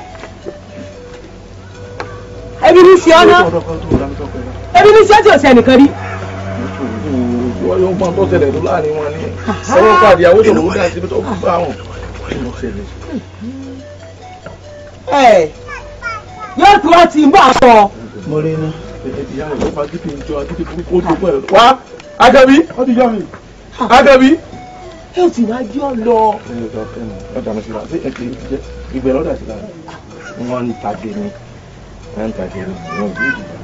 Ebi ní sí ọ́ náà. Ebi ní sí ọ́ tí ò sí ẹnìkan rí. Wọ́n yóò gbọ́n tó tẹ̀lé tó láàrin wọn ní. Sẹ́wọ́n pàdé àwọn òṣèlú dá síbi tó bá wọn. Ẹ yóò tí wọ́n ti ń bọ̀ àtọ̀. Mo rí iná. Ìyá rẹ̀ ló fa gídí ìjọ agídí burúkú ó tó pẹ̀lú. Wá Àjọbí. Ó ti yọ mi. Àjọbí. Ẹ ò sì wá jí ọ lọ. Ẹ ẹ ọ̀dà mi sí la ṣé ẹ kì í jẹ́ ìgbẹ́ lọ́dà sí la. Wọ́n ń tagé ni. Wọ́n ń tagé ni. Wọ́n ń gbé ìdìbò.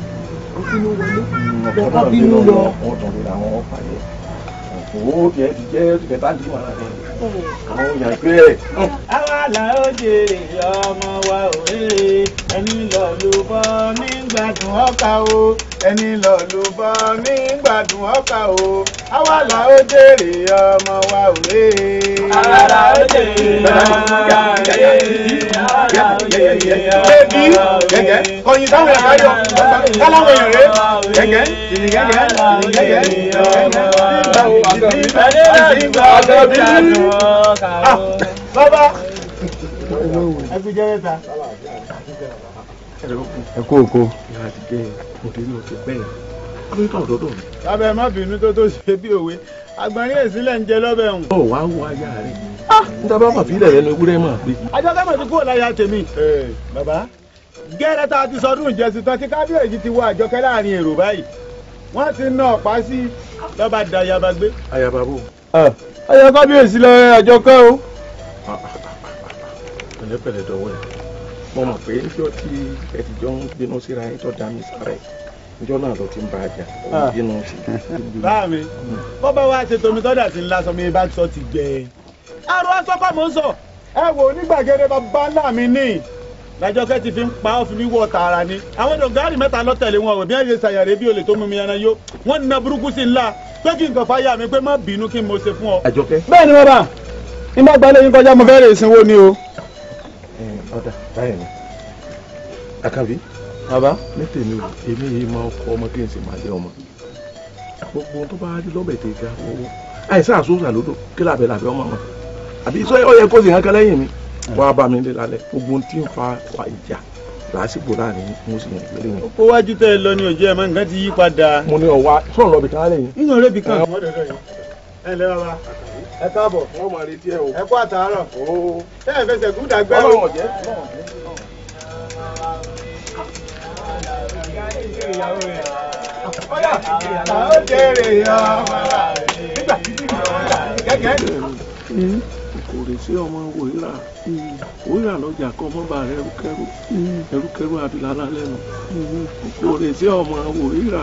Ó bínú wọlé. Ọ̀pọ̀ Bá bínú lọ. Wọ́n tún lè àwọn ọ̀pá yẹn. Owó tiẹ̀ ti jẹ́ ti bá ń dín wàhálà rẹ̀. Àwọn èèyàn pé ẹ̀. Àwa là ó jèrè ọmọ wa ò rere. Ẹni lọ ló bọ́ nígbàdùn ọkà o. Ẹni lọ ló bọ́ nígbàdùn ọkà o. Àwa là ó jèrè ọmọ wa ò rere. Àwa là ó jèrè ọmọ wa ò rere. Àwa là ó jèrè ọmọ wa ò rere. Gẹ́gẹ́ kọyin sáwọn èèyàn káyọ̀ káláwọn èèyàn rẹ̀ gẹ́gẹ́ gẹ́gẹ́ gẹ́gẹ́ Bàbá ẹ fi jẹ́ mẹ́ta. Ẹ kú òkú. Ìyá ti jẹ́ òde ní òkè bẹ́ẹ̀. Amẹ́ríkà ọ̀dọ́dọ̀ mi. Bàbá ẹ má bínú tó tó ṣe bí òwe. Àgbọ̀nrín èsílẹ̀ ń jẹ lọ́bẹ̀ hùn. Ọ̀ wá wo aya rẹ̀. Níta bá mà fílẹ̀ lẹ́nu ewúrẹ́ mà pé. Àjọkẹ́ mọ̀ ti kúrò láyà tèmi. Bàbá gẹ́rẹ́ tá a ti sọdún ìjẹsìn tán tí kábíyèsí ti wọ Àjọkẹ́ láàrin èrò báyìí. Wọ́n ti ná ọ̀pá sí lọ́ba da ayaba gbé. Ayaba bò. Aya kábíyèsí lọ Àjọkẹ́ o. Pẹ̀lẹ́pẹ̀lẹ́ dọ̀wọ́ ẹ̀. Mo mọ̀ pé níjọ́ tí ẹ ti jọ ń bínú síra yín tó dá mi sára ẹ̀. Níjọ́ náà ló ti ń bá a jà. Ó ń bínú sí i. Báà mi, bọ́bá wa ṣe tomi tọ́jà sí ńlá sọ mi bá sọ ti gbẹ. Àrùn asọ́kọ̀ mò ń sọ. Ẹ wò onígbàgede bàbá ńlá mi ní. Lájọkẹ́ ti fi ń pa ọ́ fi mí wọ tààrà ni. Àwọn dọ̀gárì mẹ́ta lọ tẹ̀lé wọn ò bí ẹ̀yẹ ṣàyàrè bí olè tó mú mi ẹran yó. Wọ́n na burúkú sí ńlá pé kí nǹkan fáyà mi pé má bínú kí n mo ṣe fún ọ. Àjọkẹ́. Bẹ́ẹ̀ ni bàbá, ní bá gbalẹ̀ yín kọjá mo fẹ́ rè sinwó ni o. Ọ̀dà báyìí ni. Àkànbí. Bàbá. Ní tèmi o, èmi yìí máa ń kọ́ ọmọ kí n sì máa lé ọmọ. Gbogbo tó bá rí lọ́bẹ̀ tẹ̀ ga owó. Àìsàn àsúnṣà lódò kí làbẹ̀ làbẹ̀ ọmọ wọn. Àbí sọ ọ yẹ kó sì hàn kan lẹ́yìn mi. Wàá bá mi lé lálẹ́. Gbogbo ohun tí ń fa wa ìjà lásìkò láàrin mo sì yàn ìgbélé wọn. Ó wájú tẹ́ ẹ lọ ní òjì ẹ̀ mọ́ nǹkan ti yí padà. Mo ní ọ̀wá sọ̀rọ̀ lọ́bì kan lẹ́yìn. Nínú ọ̀rẹ́ bì kan. Ẹ ǹlẹ́ bàbá, ẹ káàbọ̀. Wọ́n máa retí ẹ o. Ẹ kú àtàárọ̀. Tẹ́ ẹ fẹsẹ̀ kú dàgbẹ́ o. Ọlọ́run ọ̀jẹ́. Kò rè sí ọmọ wòhírà wòhírà lọ́jà kọ́ ọmọ bá rẹ ẹrúkẹ́rú ẹrúkẹ́rú abilala lẹ́nu. Kò rè sí ọmọ wòhírà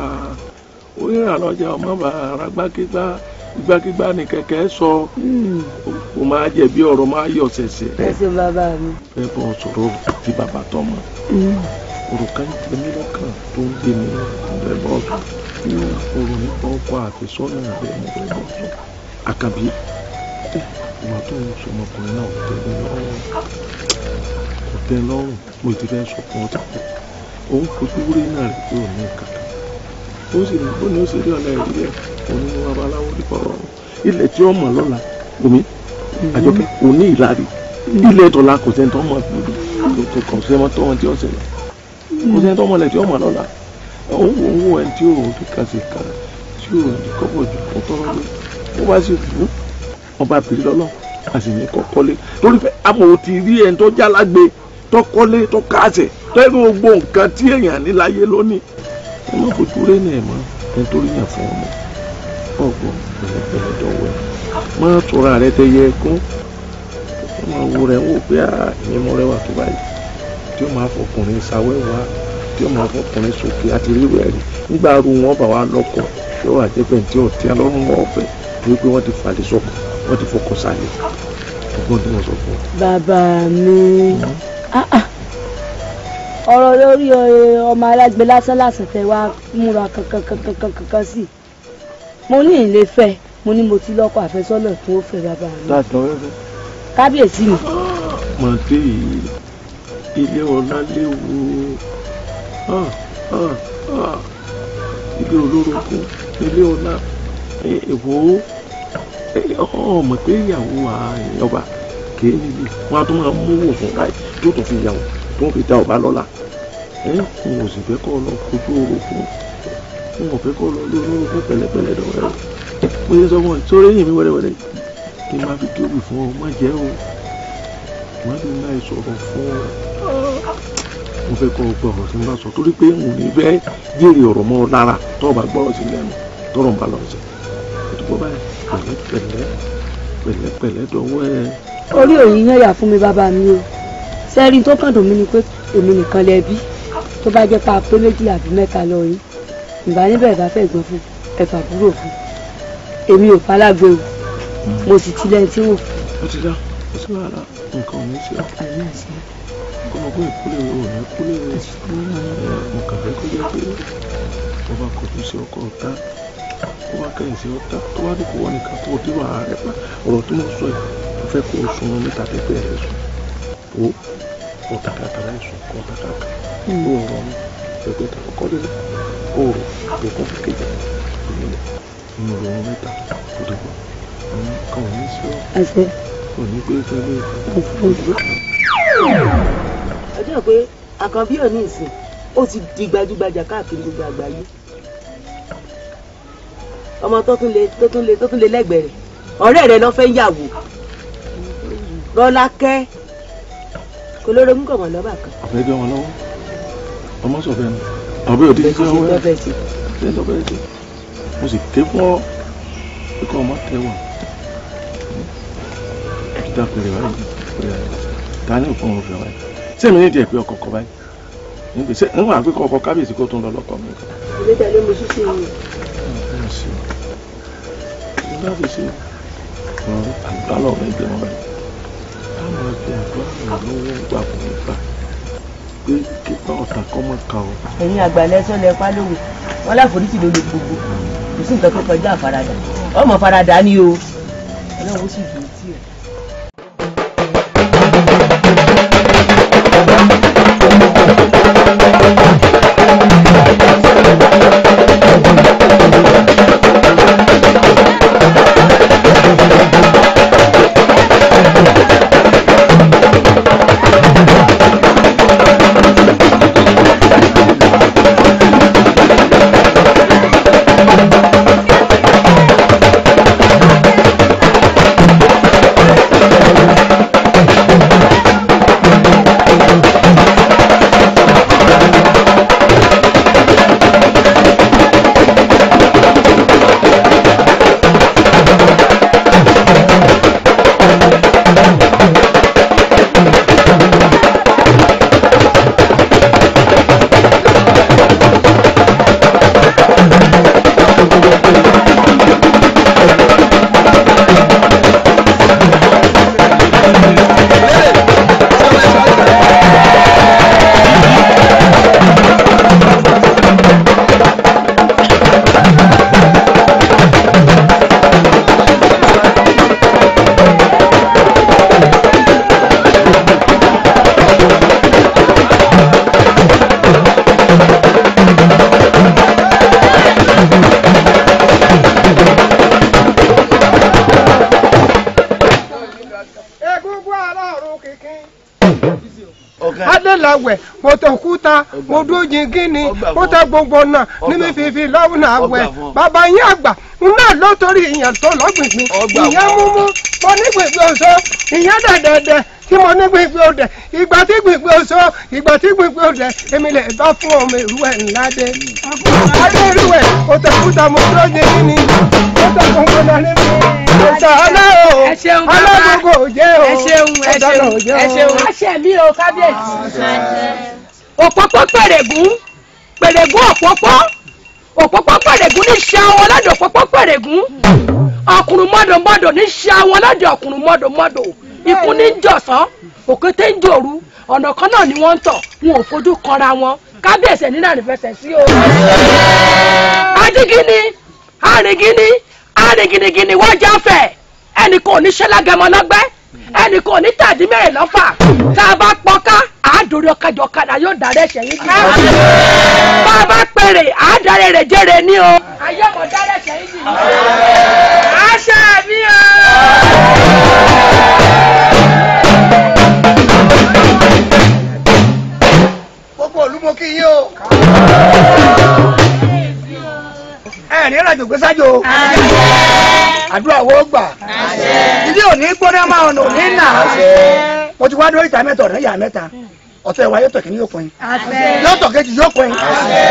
wòhírà lọ́jà ọmọ bá ragbákígbá ìgbàkigbà ní kẹ̀kẹ́ sọ. O máa jẹ̀bi ọ̀rọ̀ máa yọ̀ ṣẹ̀ṣẹ̀. Ẹ ṣe bàbá mi. Fẹ́ bọ́ sọ̀rọ̀ tí bàbá tọmọ. Ọ̀rọ̀ kan jẹ mí lọ́kàn tó ń gbé mi mo fẹ́ bọ́ sọ. Ọ̀rọ̀ nípa ọkọ àfẹ́sọ́nà rẹ̀ mo fẹ́ bọ́ sọ. Àkànbí, ìwà tó ń sọ ọmọkùnrin náà kò tẹ́ mi lọ́rùn. Kò tẹ́ lọ́rùn. Mo ti fẹ́ sọ fún ọ ti pẹ́, òun fojú wúré náà rẹ̀ pé òun ní kankan, ó sì ní ó ní ó sì rí ọ̀la ẹ̀rí rẹ̀. Òun ní babaláwo nípa ọ̀rọ̀ ilẹ̀ tí ó mọ̀ lọ́la. Omi Àjọkẹ́ òní ìlàrí ilẹ̀ tọ́la, kò sẹ́ni tó mọ̀, kò sẹ́ni tó mọ̀ tí ó ṣẹlẹ̀, kò sẹ́ni tó mọ̀ lẹ̀ tí ó mọ̀ lọ́la. Òun wò ẹni tí ó fi kàṣe kà tí ó ní kọ́bọ̀ jù kó tọ́rọ́ lé, ó bá sì fún ọba bìrì lọ́lọ́, a sì ní kọ́kọ́lé torí pé àmọ́ ò ti rí ẹni tó jálágbe tó kọ́lé tó káàsẹ̀ tó ẹni gbogbo nǹkan tí èèyàn ní láyé lónìí. Ẹ má fojú rẹ ní ẹ mọ ẹni tó rí yàn fún ọmọ ọgbọ́n. Pẹ̀lẹ́pẹ̀lẹ́ dọ̀wọ́ ẹ, má tura rẹ tẹ yẹ kún, ó máa wo rẹ wò pé ìyẹn mọ rẹwà tó báyìí tí ó máa fọkùnrin ṣàwẹ́wà, tí ó máa fọkùnrin sókè àti rírọ ẹ̀rí nígbà ru wọn bá wa lọ́kọ, yóò wà jẹ́ pé tí ọ̀tí alọ́run wọn ọ̀fẹ́ torí pé wọ́n ti falẹ̀ sọ́kọ, wọ́n ti fọkọ sálẹ̀. Ọgbọ́n tí wọ́n sọ fún ọ. Bàbá mi, ọ̀rọ̀ lórí ọmọ alágbe lásán lásán tẹ wá múra kankan kankan kankan sí i. Mo ní ìlé fẹ́, mo ní mo ti lọ́kọ àfẹ́sọ́nà tí ó fẹ́ bàbá mi. Láti lọ fẹ́. Kábíyèsí mi. Mọ̀tẹ́ yìí, ilé ọlá léwu, ilé olórogún, ilé ọlá èwo. Ọmọ pé ìyàwó ọba kìí níbi wọn a tún máa mú wò fún báyìí tó tún fi yàwó tó ń fi da ọba lọ́la. N ò sì fẹ́ kọ́ lọ kojú orogún, n ò fẹ́ kọ́ lọ lórí orogún. Pẹ̀lẹ́pẹ̀lẹ́ dọ̀wọ́ rẹ, mo ṣe sọ fún ọ sórí eyín mi wẹ́rẹ́wẹ́rẹ́ kí n máa fi tóbi fún ọ, má jẹ́ o, má fi máa sọ̀rọ̀ fún ọ. Mo fẹ́ kọ́ ọ gbọ́ ọ̀rọ̀ tí n bá sọ torí pé n ò ní fẹ́ jèrè ọ̀rọ̀ mọ́ ọ lára tọ́ ọ bá gbọ́rọ̀ sí lẹ́nu tọ́rọ̀ ń bá lọ sí o tó bọ́ báyìí. Pẹ̀lẹ́pẹ̀lẹ́ pẹ̀lẹ́pẹ̀lẹ́ dọ̀wọ́ ẹ. Orí òyìn yẹn yà fún mi bàbá mi o. Sẹ́rin tó kàn dùn mí ni pé èmi nìkan lẹ bí. Tó bá jẹ́ pa pé méjì àbí mẹ́ta lọ yín ìbá níbẹ̀ bá fẹ́ gbọ́n fún ẹ̀fà búrò fún èmi ò falágbe o, mo sì ti lẹ́yìn tí wò. Ó ti dá, ó sì wàhálà, nǹkan ò ní ṣe ọ́. Kọ́mọ pé ìkúlẹ̀ ò ní kúlẹ̀ o. Mo kàn fẹ́ kó jẹ́ pé wọ́n bá kọjú sí ọkọ̀ ọ̀tá, tó bá kẹ́yìn sí ọ̀tá, tó bá dúkọ̀ wọ́n nìkan kó o dé wàhálà rẹ̀ pa. Ọ̀rọ̀ tó mọ̀ sọ yìí, mo fẹ́ kó o sun ọmọ mẹ́ta tẹ́gbẹ́ rẹ̀ sùn o, ọ̀tá kàkà láì sùn kọ́ ọ̀tá kàkà ó rọ̀ ọ́ ẹgbẹ́ ta kọ́kọ́ délé ó rọ̀ ẹgbẹ́ fún kejì ìrìnlẹ̀ inú ọ̀rọ̀ ọmọ mẹ́ta kò dé bọ̀ nǹkan ò ní sí ọ ò ní gbé pẹ̀lú ìfẹ́. Ọjọ́ pé Àkànbí ò ní ìsìn, ó ti di gbajúgbajà káàkiri gbogbo àgbáyé. Ọmọ tó tún lè tó tún lè tó tún lè lẹ́gbẹ̀ẹ́ rẹ̀, ọ̀rẹ́ rẹ̀ ló fẹ́ yàwó Rọ́lákẹ́, kò lórogún kọ̀ mọ́ lọ́ba kan. Ọ̀fẹ́ gbé wọn lọ́wọ́, ọmọ sọ̀fẹ́ nu ọ̀bẹ òdi sí ọwọ́ ẹ̀ ṣe lọ́bẹ̀ ṣe. Mo sì ké fún ọ pé kọ́ ọmọ tẹ wà peter pèrè báyìí pèrè báyìí ta ní òfin òfin báyìí ṣé mi ní ìdí ẹ̀ pé ọkọ̀ kọ báyìí níbi ṣé ń wà pé kọ́ ọkọ̀ kábíyèsí kó tó ń lọ lọ́kọ̀ mi. Ilé tẹ̀lé mo ṣíṣe yìí. Ẹ ṣe o láti ṣe ọ̀rọ̀ àgbà lọ́wọ́ mi gbé wọn báyìí á máa fi àgbà ràn lọ́wọ́ gbà fún mi gbà pé kípa ọ̀tà kọ́ mọ́ ka ọ. Ẹ̀yin àgbàlẹ̀ sọ́lẹ̀ pálówó wọn láforítì ló lè gbogbo, kò sí nǹkan tó kọjá àfaradà, ọmọ faradà ni o, Ọlọ́run ó sì dùn tí ẹ̀. lawẹ̀ mo tẹ kúta mo dúró jingínni mo tẹ gbogbo náà ní mi fífi lọ́wọ́ náà wẹ̀ bàbá yín àgbà náà ló torí ìyẹn tó lọ́gbìngbìn ìyẹn múmú mo ní gbìngbìn oṣó ìyẹn dẹ̀dẹ̀dẹ̀ tí mo ní gbìngbìn ọdẹ ìgbà tí gbìngbìn oṣó ìgbà tí gbìngbìn ọdẹ èmi lè bá fún ọmọ ìrú ẹ̀ ńlá dé. Adé ìrú ẹ̀ mo tẹ kúta mo dúró jingínni mo tẹ gbogbo náà ní mi ọ̀tá aláwọ̀ alágbogbo jẹ́ o ọ̀tá jẹ́ o. Àṣẹ mi o kábíyèsí. Òpópó pèrègún pèrègún òpópó òpópó pèrègún ní ṣe àwọn ọlọ́dọ̀ òpópó pèrègún ọkùnrin mọ́dọ̀mọ́dọ̀ ní ṣe àwọn ọlọ́dọ̀ ọkùnrin mọ́dọ̀mọ́dọ̀ ikú ní jọ̀sán òkété ń jòru ọ̀nà kan náà ni wọ́n ń tọ̀ wọn ò fojú kanra wọn kábíyèsí nínú àrífẹsẹ̀ sí o. Ajígíní arìngíní arìngìnìgìnì wọ́n jáfẹ́ ẹnì kan ò ní ṣẹlágẹmọ lọ́gbẹ́ ẹnì kan ò ní tàdí mẹ́rin lọ́fà tá a bá pọ́ká àádórí ọ̀kájọ kadà yóò dárí ẹ̀ṣẹ̀ yín jì. Bá a bá pèrè àádáre rẹ̀ jẹ́rẹ̀ ní o. Ayé ọmọ dárí ẹ̀ṣẹ̀ yín jì. Àṣẹ mi o. Gbogbo ìlú mo kí yín o. Ẹ ní ìrìnàjò gbé sájò. Àdúrà wo gbà. Ilé òní gbóná máa ọ̀nà òní nà. Mo ti wá dórí ìta mẹ́ta ọ̀nà ìyá mẹ́ta. Ọ̀tọ̀ ẹ̀wà yóò tọ̀ kìíní yóò pín. Yóò tọ̀ kejì yóò pín.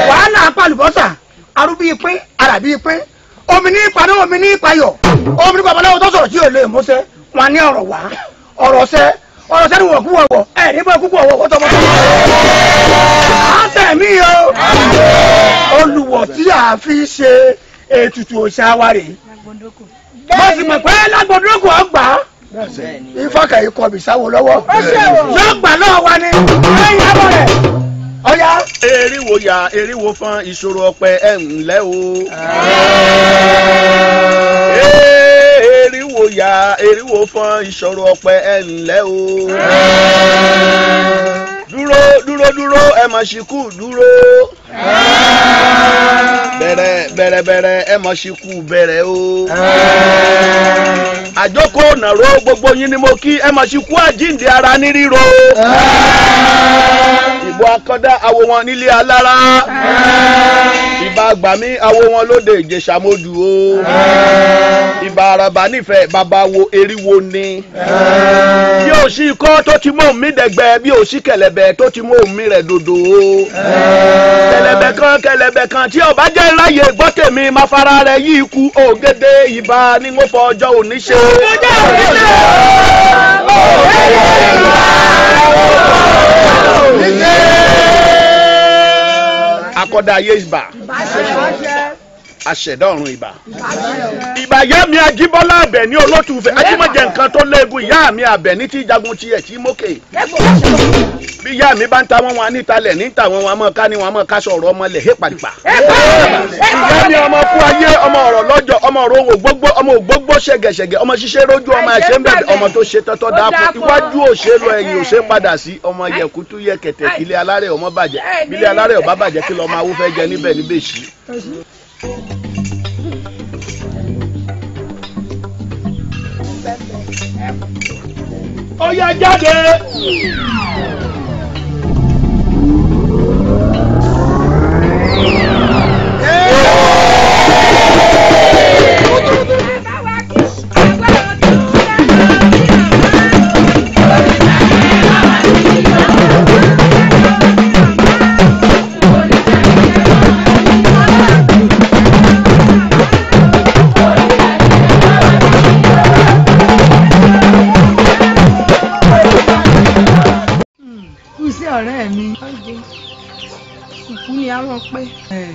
Wàhálà apálùbọ́sà, arúbí ìpín, àràbí ìpín. Omi ní ìpaná, omi ní ìpayọ̀. Omi ní babaláwo tó sọ̀rọ̀ tí yóò lè múṣẹ́. Wọn ní ọ̀rọ̀ wá. Ọ̀rọ̀ ṣẹ́. Ọ̀rọ̀ sẹ́ni wọ̀ kú wọ̀wọ̀. Ẹ̀ ní bọ́ kúkú ọ̀wọ̀ tọmọtọmọ. Àtẹ̀mí o. Olùwọ̀ tí a fi ṣe ètùtù òòṣà wa rèé. Mo sì mọ̀ pé lágbódókò ọgbà ifá kẹ̀yìn kọbì sáwo lọ́wọ́ yóò gbà náà wá ní lẹ́yìn abọ́ rẹ̀ ọ̀yá. Eriwo ya eriwo fún ìṣòro ọ̀pẹ ẹ̀ ńlẹ́ o. Eriwo ya eriwo fún ìṣòro ọ̀pẹ ẹ̀ ńlẹ́ o. Dúró dúró dúró ẹ mà ṣìkú dúró. Bẹ̀rẹ̀ bẹ̀rẹ̀ bẹ̀rẹ̀ ẹ mà ṣìkú bẹ̀rẹ̀ o. Àjókòó nàró gbogbo yín ni mo kí ẹ mà ṣìkú àjíǹde ara ní ríro. Ìbò akọ́dá awo wọn nílé alára. Ìbà àgbàmí awo wọn lóde Ìjẹ̀ṣà Mòdù o. Ìbà àràbà nífẹ̀ẹ́ bàbá wo eriwo ni. Bí ò sí ikọ́ tó ti mú mi dẹ̀gbẹ́ bí ò sí kẹ̀lẹ̀bẹ̀ tó ti mú mi rẹ̀ dòdò o. Kẹ̀lẹ̀bẹ̀ kan kẹ̀lẹ̀bẹ̀ kan tí ọba jẹ́ ráyè gbọ́ tèmi máa fara rẹ̀ yí ikú ògèdè ìbà ni wọ́n fọ ọjọ́ òní ṣe. Akọ́dá ayé ìbà aṣẹ̀dá ọ̀run ìbà. Ìbà ìyá mi Ajíbọ́lá Àbẹ̀ní olótùfẹ́ Ajímọ̀jẹ nǹkan tó léegun ìyá mi Àbẹ̀ní tí jagun tiẹ̀ tí mókè. Bí ìyá mi bá ń ta wọn wọn nítalẹ̀ níta wọn wọn mọ̀ ká ní wọn mọ̀ ká sọ̀rọ̀ ọmọ lẹ̀ hé pàdìpà. Ìyá mi ọmọ kú ayé ọmọ ọ̀rọ̀ lọ́jọ́ ọmọ ọ̀rọ̀ ohun ògbógbó ọmọ ògbógbó ṣẹ̀gẹ̀ṣẹ̀gẹ̀ ọmọ ṣiṣẹ́ rójú ọmọ ẹ̀ṣẹ̀ ń bẹ̀rẹ̀ ọmọ tó ṣe tọ́tọ́ dáa fún iwájú òṣèlú ẹ̀yìn òṣè padà sí ọmọ yẹ̀kútú yẹ̀kẹ̀tẹ̀ kílé alárẹ̀ ọmọ bàjẹ́ bílé alárẹ̀ ọba bàjẹ́ kí lọ́mọ awó fẹ́ jẹ níbẹ̀ níbẹ̀ sí. Ó yá jáde. Ọ̀rẹ́ mi. Sùkú ni a rán pé.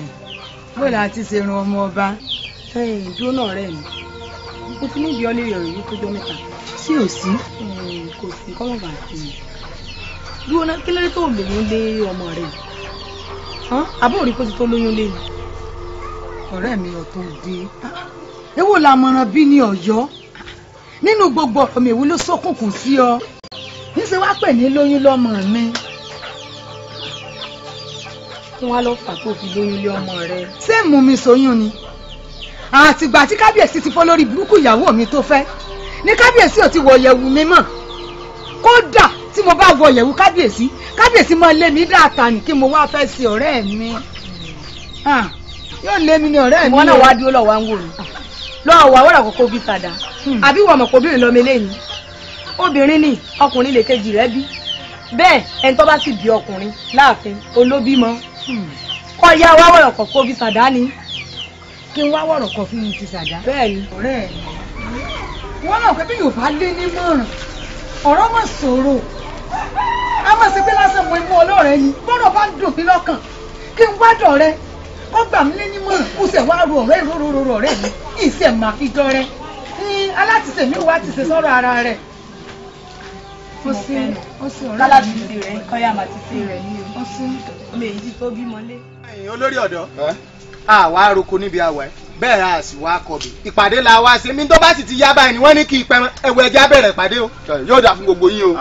Bó la ti ṣe run ọmọ ọba. Dúró náà ọ̀rẹ́ mi. Mo ti ní ìbí ọ lérí ọ̀rọ̀ yìí tó jọ mẹ́ta. Sí ò sí. Kò sí kọ́mọ̀ bá sí i. Dúró náà kí lóde tó lóyún lé ọmọ rẹ̀? Àbúrò rí kó ti tó lóyún lé ni. Ọ̀rẹ́ mi ọ̀tún òde. Èwo làmọ̀ràn bí ní Ọ̀yọ́? Nínú gbogbo ọ̀rọ̀ mi èwo ló ṣókùnkùn sí ọ? Níṣẹ́ wá pè ní lóyún lọ́mọ mi. Wọn á lọ fà tó fi lóyún lé ọmọ rẹ. Ṣé mú mi sóyún ni? Àtìgbà tí kábíyèsí ti fọ́ lórí burúkú ìyàwó mi tó fẹ́ ní kábíyèsí ò ti wọ yẹ̀wù mi mọ́. Kódà tí Tí mo bá wọ ìyẹ̀wù kábíyèsí, kábíyèsí máa lé mi dáàtà ní kí mo wá fẹ́ sí ọ̀rẹ́ mi. Yóò lé mi ní ọ̀rẹ́ mi. Wọn náà wá dúró lọ́wọ́ ń wò mí. Lọ́wọ́ wà wọ́rọ̀ kókó bí sàdá. Àbí wọ́n mọ̀ pé obìnrin lọ́mọ eléyìí. Obìnrin ni ọkùnrin lè kejì rẹ̀ bí. Bẹ́ẹ̀ ẹni tó bá sì bí ọkùnrin láàfin olóbímọ. Kọ́ ya wá wọ̀rọ̀ kókó bí sàdá ni. Kí n wá wọ̀rọ̀ kọ fún mi ti sàdá. Bẹ́ẹ̀ni. Ọ̀rẹ́ mi wọ́n náà pé bí Yorùbá lé ní mọ̀ràn ọ̀rọ̀ mọ̀ sọ̀rọ̀ a máa ṣe pé lásán mo mú ọlọ́rẹ́ ni bọ́rọ̀ bá ń dùn mí lọ́kàn kí n wá dọ̀rẹ́ kó gbà mí lé ní mọ̀ràn kó sì wá ro ọ̀rẹ́ ìróróró ọ̀rẹ́ mi ìṣe máa fi dọ́rẹ́ ní alátìsẹ̀ mi wá ti ṣe sọ́rọ̀ ara rẹ̀. Ó ṣe ọ̀rẹ́ mi. Kálátìsì rẹ̀ kọ́yà màtìsì rẹ̀ ní o. Ó ṣe ọmọ èyí tó bímọ lé. Ẹ̀yin olórí ọ̀dọ́ àwa roko níbi àwẹ̀ bẹ́ẹ̀ a sì wá kọbì ìpàdé la wá sí mi tó bá sì ti yá báyìí ni wọ́n ní kí ìpẹ́ran ẹ̀wọ̀ ẹja bẹ̀rẹ̀ ìpàdé o. Yóò dáa fún gbogbo yín o.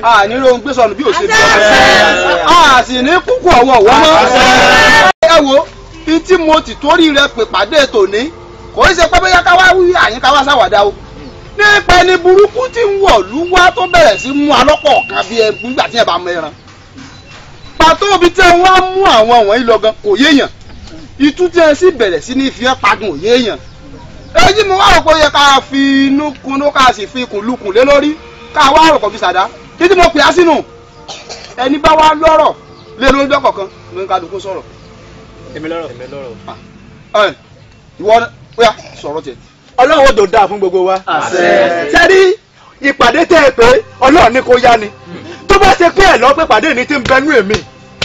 A ní lóhun gbé sọnù bí ò ṣe bí ọ̀rẹ́. A sì ní kúkú ọ̀wọ́ ọ̀wọ́ mọ́. Ẹ wo bí tí mo ti torí rẹ pè pàdé tòní kò í ṣe pé bóyá ká wá wí àyín ká wá sáwàdà o. Nípa ẹni burúkú tí ń wọ̀lú wá tó bẹ̀rẹ̀ sí mú alọ́pọ̀ kan bí ẹgbẹ́ nígbà tí ẹ bá mọ ẹran. Pàtó ibi tí wọ́n á mú àwọn wọ̀nyí lọ gan kò yéèyàn. Itú tí ẹ sì bẹ̀rẹ̀ sí ní fi ẹ́ pagun òye èèyàn. Èyí mo wá rò pé ó yẹ ká fi inú kunú ká sì fi ikùn lukùn lé lórí ká wá rò kàn fi sàdá títí mo pè á sínú. Ẹni bá wá lọ́rọ̀ lé lórí lọ́kọ̀ọ̀kan ló ń kálukú sọ̀rọ̀. Èmi lọ́rọ̀. Ẹ ìwọ ó yá sọ̀rọ̀ tiẹ̀. Ọlọ́run ó dò dáa fún gbogbo wa. Sẹ́rí ìpàdé tẹ́ ẹ pé Ọlọ́run ní kó yá ni. Tó bá ṣe pé ẹ̀ lọ́ pé pàdé ní ti ń bẹnú èmi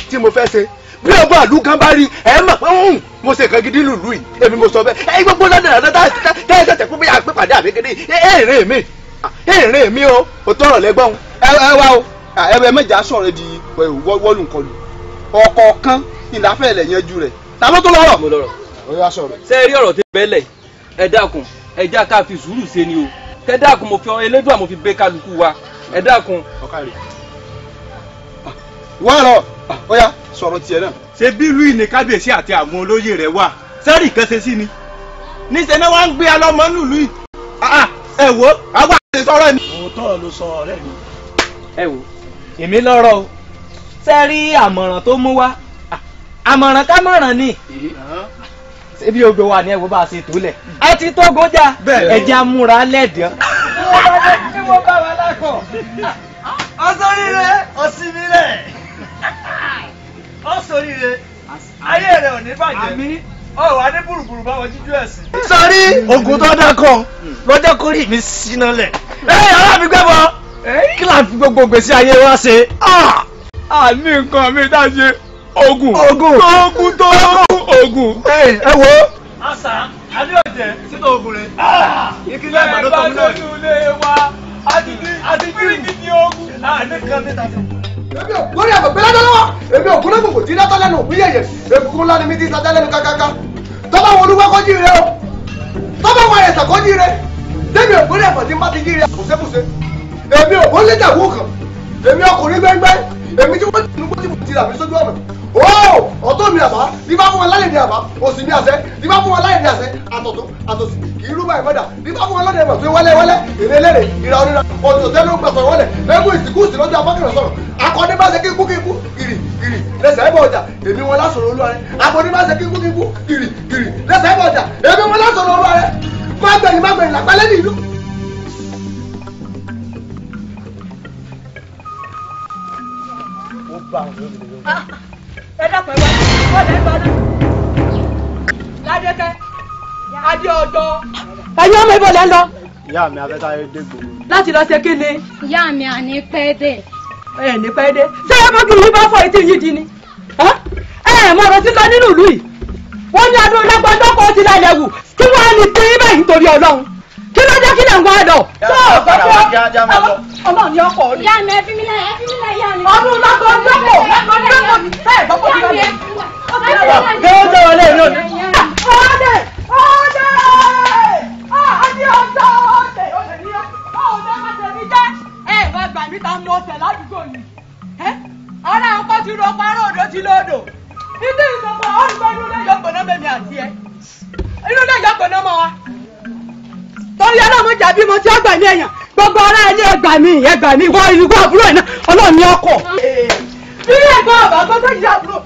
tí mo fẹ́ ṣe. Bí ọba àlú kan bá rí ẹ mọ̀ pé mo ṣe nǹkan gidi lùlù yìí èmi mo sọ bẹ́ẹ̀ ẹ gbogbo lọ́dọ̀ ẹ̀rọ tẹ́ ẹ tẹ̀tẹ̀ pé bóyá pé pàdé àbí kéde ẹ rìn mí mi o ò tọrọ lẹ́gbọ́n. Ẹ wá o ẹ mẹ́jà sọ̀rọ̀ di wọ́ọ̀lù nkọlù ọ̀kọ̀ọ̀kan ìlàfẹ́ ilẹ̀ yanjú rẹ̀ ta ló tó lọ́rọ̀. Mo lọ́rọ̀. Ó yá sọ̀rọ̀. Ṣé ẹ rí ọ̀rọ̀ tí bẹ́ẹ̀ lẹ̀ ẹ dákun ẹ já ká fi sùúrù ṣe ni o ẹ dákun mo fi Elédùà mo fi bẹ́ kálukú wa ẹ dákun. Wọ́n lọ ó yá sọ̀rọ̀ tiẹ̀ náà. Ṣé bí ìlú ìní kábíyèsí àti àwọn olóyè rẹ̀ wà sẹ́rì kan ṣe sí ni níṣẹ́ náà wọ́n ń gbé alọ́mọ nílùú yìí ẹ wo àwa àti sọ̀rọ̀ ni. Òótọ́ ló sọ ọ̀rẹ́ mi. Ẹ wo èmi lọ́rọ̀ o ṣe rí àmọ̀ràn tó mú wá àmọ̀ràn ká mọ̀ràn ni ṣé bí odò wà ní ẹ̀wọ̀ bá a ṣe tó lẹ̀ a ti tó gọ́jà ẹ̀jẹ̀ amúra lẹ́dẹ̀ẹ́. Tí mo bá wà lákọ̀ ọ̀sọ́rìrè ọ̀sìnmílẹ̀ ọ̀sọ́rìrè ayé rẹ̀ ò ní bàjẹ́ ọ̀ wà ní bùrùbùrù báwọn jíjú ẹ̀sìn. Sọrí oògùn tó dákọ̀ lọ́jọ́ kórìí mi síná lẹ̀. Ẹ ọ̀rọ̀ mi gbẹ́bọ kí là ń fi gbogbo gbèsè ayé wa ṣe. A ní nǹkan mi dá ṣe oògùn oògùn oògùn tó oògùn. Ẹ wo. Àṣà àbí ọ̀jẹ̀ sínú oògùn rẹ̀. Ìkílẹ̀ àgbàdo tó ń lọ. Àti gírígì oògùn. Àní kan níta sí. Èmi ò gbórí àgbẹ̀ pé lọ́dọ̀ lọ́wọ́ èmi ò kúrò gbogbo tí látọ́ lẹ́nu òbí yẹ̀yẹ̀ egungun ńlá ni mi ti sájà lẹ́nu kákáká. Tọ́ba wọn olúwa kọ́ jí rẹ o tọ́ba wọn ẹ̀sà kọ́ jí rẹ tẹ́mi ò gbórí àgbẹ̀ tí má ti jí rẹ kùsẹ́kùsẹ́ èmi ò bó lẹ́jà wó kàn èmi ọkùnrin gbẹ́ngbẹ́ èmi tí wọ́n ti nù bó ti mú ti rà mí sójú ọ̀nà ó ọ̀tọ̀ mi àbá ní bá fún wọn lálẹ́ ní àbá òsì mi àṣẹ ní bá fún wọn lálẹ́ ní àṣẹ àtọ̀tún àtòsì kì í rúbà ìmọ̀dà ní bá fún wọn lọ́dẹ̀ ìmọ̀ tó wẹ́lẹ́ wẹ́lẹ́ èrè lẹ́rẹ̀ ìrà onírà ọ̀tún òtẹ́ ló ń gbàsọ̀rọ̀ wọlé lẹ́gùn ìsìnkú sí lọ́jọ́ abákẹ́rẹ́ sọ̀rọ̀ akọni bá ṣe kíkú kíkú kiri kiri lẹ́sẹ̀ ẹ̀bọ̀ ọjà èmi wọn lásọ̀rọ̀ olúwa rẹ̀ akọni bá ṣe kíkú kíkú kiri kiri lẹ́sẹ̀ ẹ̀bọ̀ ọjà èmi wọn lásọ̀rọ̀ olúwa rẹ̀ má gbẹ̀yìn má gbẹ̀yìn làpálẹ́ ní ìlú. Ẹ dákun ẹ wá wọ́n lẹ́ lọ náà. Ládékẹ́ adé ọjọ́. Ẹ̀yin ọmọ ibo lẹ́ ń lọ. Ìyá mi afẹ́sáré dé gbòòrò. Láti lọ ṣe kí ni. Ìyá mi àní pẹ́ dé. Ẹ ní pẹ́ dé. Ṣé ẹ mọ́jú yìí bá fọ etí yìí di ni? Ẹ mọ ọ̀rọ̀ tí ń lọ nínú ìlú yìí. Wọ́n ní adó lágbọ́jọ́ kó ti lálẹ́ wù kí wọ́n á ní pín báyìí nítorí Ọlọ́run. Kí ló dé kí lè ń wá lọ? Ọlọ́run ni ọkọ̀ rí. Ìyá mi ẹ fi mí lẹ̀ ẹ fi mí lẹ̀ ìyá mi. Ọdún lágbọ́jọ́ kò lágbọ́jọ́ kò bẹ́ẹ̀ gbọ́ kó ti lọ. Gẹ́gẹ́ wọlé ìlú. Ọdẹ ọdẹ ọdẹ ọdẹ ọdẹ ọdẹ ní ọdẹ má tẹ̀mí jẹ́. Ẹ bá gbà mí ta mọ ọ̀sẹ̀ ládùúgbò yìí. Ọ̀rẹ́ àwọn kan ti ro parọ́ òdò ti lódò. Ilé ìsọ̀kọ̀ ọ̀rùn inú ilé yọ̀gbọ̀n náà mẹ́mi àti ẹ. Inú ilé yọ̀gbọ̀n náà mọ́ wa. Torí ọlọ́mọ jàbí mo ti ọgbà ní ẹ̀yàn. Gbogbo ará ilé ẹgbà mi ẹgbà mi ìwọ ìwọ àbúrò ẹ̀ náà ọlọ́run ní ọkọ̀. Ilé ẹ̀gbọ́n àbá gbọ́dọ̀ yìí àbúrò.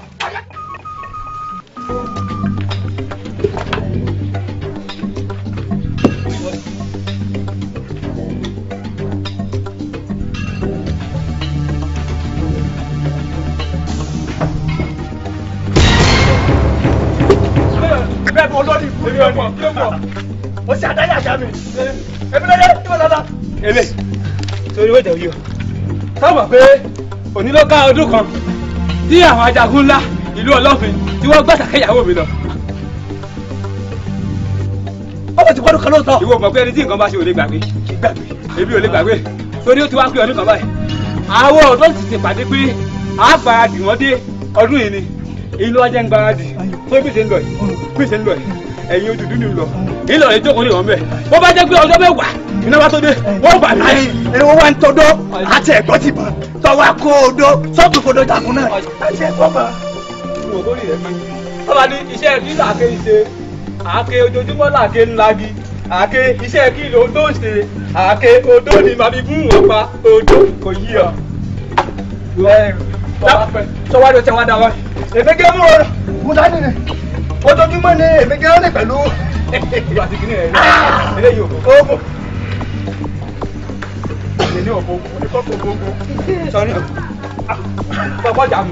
Bẹ́ẹ̀ bọ́ lórí ikú mi ọmọ o ṣe àdáyé àjà mi èmi lọ́dẹ tí mo lọ́dọ̀. Èmi torí wọ́n tẹ̀wé o sábà pé òní ló ká ọdún kan tí àwọn ajagun ńlá ìlú Ọlọ́fin tí wọ́n gbàtà kẹ́yàwó mi lọ. Ọmọ ti gbọ́dọ̀ kan lóòótọ́. Ìwọ mọ̀ pé ẹni tí nǹkan bá ṣe ò lè gbàgbé èmi ò lè gbàgbé torí ó ti wá pé ọdún kan báyìí. Àwọn ọ̀dọ́ sì ti pàdé pé a gbáradì wọ́n dé ọdún yìí ni ìlú ọjà ń gbáradì tó bí ṣe ń lọ yìí bí ṣe ń lọ yìí ẹ̀yin ojú dúdú lọ ìlọ rẹ jókòó ní ìwọ̀n bẹ́ẹ̀ bó bá jẹ́ pé ọjọ́ mẹ́wàá iná bá tó dé wọ́n bà mí. Ẹni wọ́n wá ń tọdọ́ àti ẹ̀gbọ́n ti bọ̀ tọwọ́ kó odó sọ́ọ̀tù fodó jagun náà àti ẹ̀gbọ́n bọ̀. Ọba ní iṣẹ́ kí làáké ṣe àáké ojoojúmọ́ làáké ńlági àáké iṣẹ́ kí ló tó ṣe àáké odó ni màmí gún wọn pa odó kò yí ọ. Sọ́wádìí ọtí àwọn dáwọ́. Èmi gé mú rọrùn mú dání ni ojoojúmọ́ ni èmi gé rìn pẹ̀lú. Ìlú àti kìnìún rẹ̀ eléyìí ò bọ̀. Èmi ò bọ̀ ní kókó gbogbo. Sọ́ni ọ̀pọ̀ jàmù.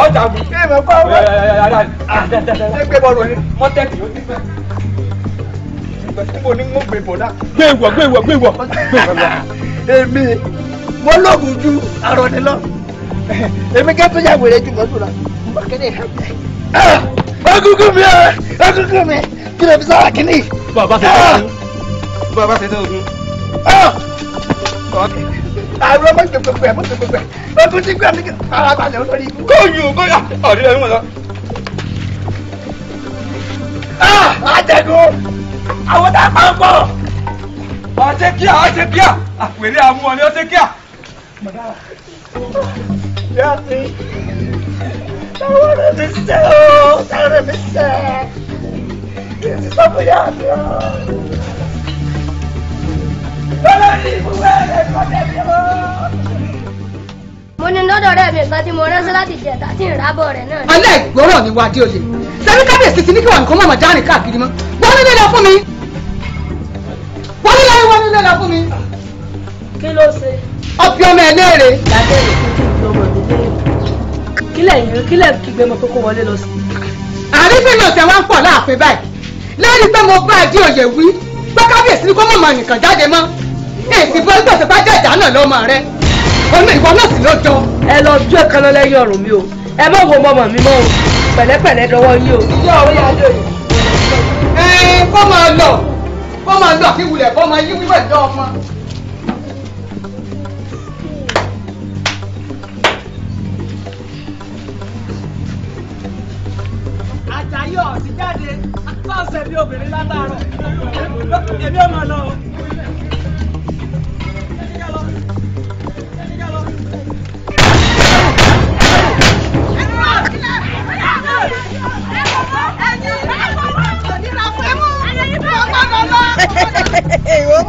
Ọ̀ jàmù. Ìmọ̀ pọ̀ wọ́n. Ṣé gbé bọ́ọ̀lù ni? Mọ́tẹ́ẹ̀tì ó ti pẹ́. Níbo ni mo gbé bọ̀ náà? Gbé ìwọ̀ gbé ìwọ̀ gbé ìwọ̀. Èmi mo lóògùn ju àrọ̀ ni lọ. Èmi kẹ́ tó yà wèrè ju mọ́tò lọ. Mo kéde ìhà. Egungun mi ẹ egungun mi kí lè fi sára kínní. Bàbá ṣe tó ogun. Bàbá ṣe tó ogun. Àwọn ọmọ ìgbẹ́ gbogbo ẹ̀ mọ́tò gbogbo ẹ̀ ogun ti gbé mi ara balẹ̀ olórí ikú. Kóyún kóyún ọ̀rẹ́ ẹ̀ ń wọ̀ lọ. Àjẹgùn àwọn tá a pa ń pọ̀. Ọ̀ṣẹ́ kíá ọ̀ṣẹ́ kíá àpèrè àmú ọ ni ọ̀ṣẹ́ kíá. Yá mi. Táwọn ọ̀rẹ́ mi sẹ́ o, táwọn ọ̀rẹ́ mi sẹ́. Èsì sọ́kù yá mi o. Lọ́lọ́rì ìbúwẹ́ rẹ̀ kọ́tẹ́ mi o. Mo ní lọ́dọ̀ ọ̀rẹ́ mi kan tí mo ránṣẹ́ láti jẹ̀ta tí ń rábọ̀ rẹ̀ náà. Aláìgbọ́rọ̀ ni wàá dé oyè. Sẹ́mi kábíyèsí ti ní kí wà nǹkan mọ̀mọ́ dárìn káàkiri mọ́. Wọ́n nílé lọ fún mi. Wọ́n nílé wọ́n nílé lọ fún mi. Kí ló ṣe? Ọbẹ̀ ọmọ ẹ̀ léèrè. Lábẹ́ ìlú kí ọmọ mi léèrè. Kílẹ̀ yìí kílẹ̀ kígbe mọ kókó wọlé lọ sí. Àrífín náà tẹ wá ń pọ̀ láàfin báyìí. Lẹ́yìn pé mo bá adé oyè wí pé kábíyèsí ní kó mọ̀mọ́ nìkan jáde mọ́. Èsì bọ́ ẹgbẹ́ tó bá jẹ́ ìjà náà lọ́mọ rẹ. Ọ̀nà ìwọ náà sì ló jọ. Ẹ lọ jó ẹ̀kan lẹ́yìn ọ̀rùn mi o. Ẹ má wo mọ̀mọ́ mi mọ́ o. Pẹ̀lẹ́pẹ̀lẹ́ dọwọ́ yín o. Ìyá ọ̀rẹ́ yà dé yìí. Ẹ kó máa lọ kó máa lọ kí wulẹ̀ kó máa yí wíwẹ̀ jọ ọmọ. Àjàyí ọ̀sìn jáde sọ́ọ̀sẹ̀ bí obìnrin látàárọ̀ èmi ò máa lọ.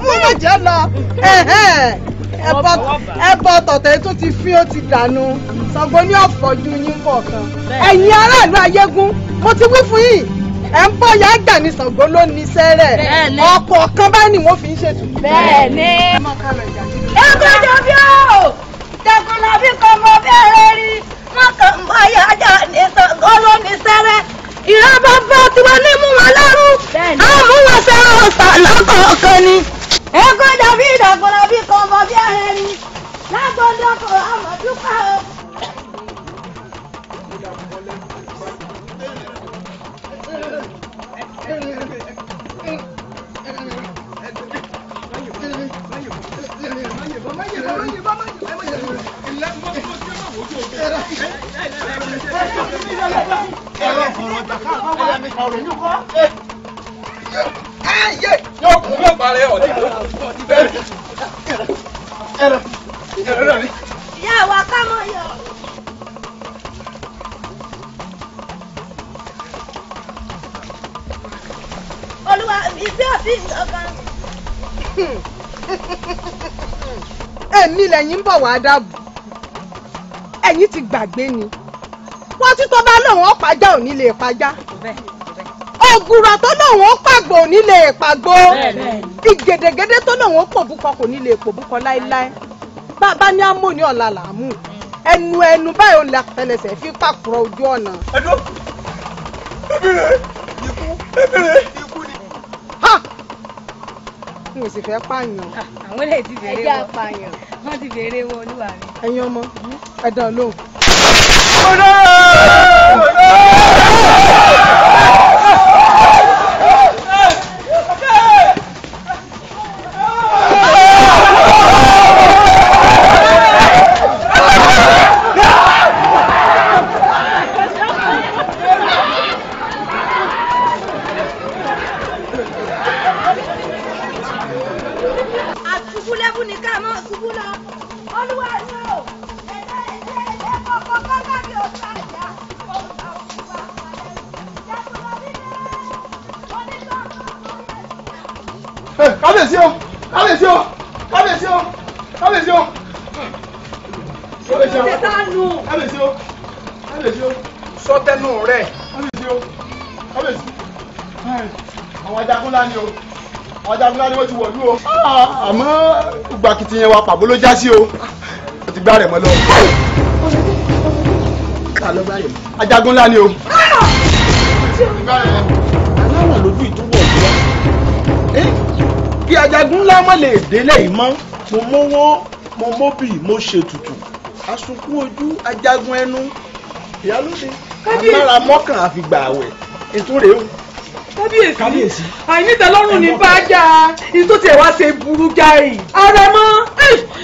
Mú má jẹ́ lọ ẹbọ tọ̀tẹ̀ tó ti fín ó ti dànù Ṣàngó ní ọ̀fọ̀jú yín kọ̀ọ̀kan. Ẹ̀yin aráàlú Ayégún mo ti wí fún yín ẹ̀ ń bọ̀ yá gbà ní Ṣàngó ló ní sẹ́rẹ̀ ọkọ̀ kan báyìí ni wọ́n fi ń ṣètùtù. Bẹ́ẹ̀ni. Ẹ̀kọ́ jọ̀bí o Jagunlabi kò mọ bẹ́ẹ̀rẹ̀ rí wọn kàn ń bọ̀ yá jà ní Ṣàngó ló ní sẹ́rẹ̀ ìran bàbá tiwọn ní mú wọn lẹ́rú àmú wọn sẹ́rọ̀ ọ̀sà lọ́kọ̀ọ̀kan ni. Ẹ̀kọ́ jọ̀bí Jagunlabi kò mọ bẹ́ẹ̀rẹ̀ rí lágbọ́dọ̀ kò àmọ̀dúpẹ́ o. Ìyá wa ká mọ̀ yọ. Olúwa mi bí òbí nǹkan. Èmi lẹ́yìn ń bọ̀ wá dáàbò. Ẹ̀yin ti gbàgbé ni. Wọ́n tí tó bá lóun ó pajá ò ní lè pajá. Ògùrọ̀ tó lóun ó pàgbò ò ní lè pàgbò. Ìgèdègèdè tó lóun ó pòbúkọ kò ní lè pòbúkọ láéláé. Bàbá ní àmọ́ ní ọ̀la làámù. Ẹnu ẹnu báyìí òun làtẹlẹsẹ̀ fi pàkúrọ̀ ojú ọ̀nà. Ẹdún ebèrè ikú ebèrè ikú ni. Ha! N ò sì fẹ́ pààyàn. Àwọn eléyìí ti bèrè Ẹjẹ́ wọ. apààyàn. Wọ́n ti bèrè wọ olúwa mi. Ẹ̀yin ọmọ, ẹ dán lóhùn. Àṣubúlẹ́bù ní ká mọ́ ṣubú lọ. Olúwa mi o. Ẹ̀dá ẹ̀dá ẹ̀dá kọ̀ọ̀kan kọ́kọ́ bí ọ̀sán àjà. Kábíyèsí o, kábíyèsí o, kábíyèsí o, kábíyèsí o. Kábíyèsí o, kábíyèsí o, kábíyèsí o. Sọtẹnu rẹ. Kábíyèsí o, kábíyèsí. Àwọn ajagunlá ni o, àwọn ajagunlá ni wọ́n ti wọ̀lú o. Àmọ́ gbogbo akitiyan wa pàbó ló já sí o. Wọ́n ti gbá rẹ̀ mọ́ lọ. Ajagunlá ni o. Aláwọ̀ lójú ìtúbọ̀ ọ̀dọ́. Kí ajagun ńlá má lè délé yìí mọ́, mo mówó, mo móbì, mo ṣètùtù, asunkún ojú, ajagun ẹnu, ìyálóde, agbára mọ́kàn àfìgbà àwẹ̀, ìtúrè o. Kábíyèsí, àìnítẹ́lọ́rùn ní bá jà ìtò tí ẹ wá ṣe burú jáì. Àrẹ̀mọ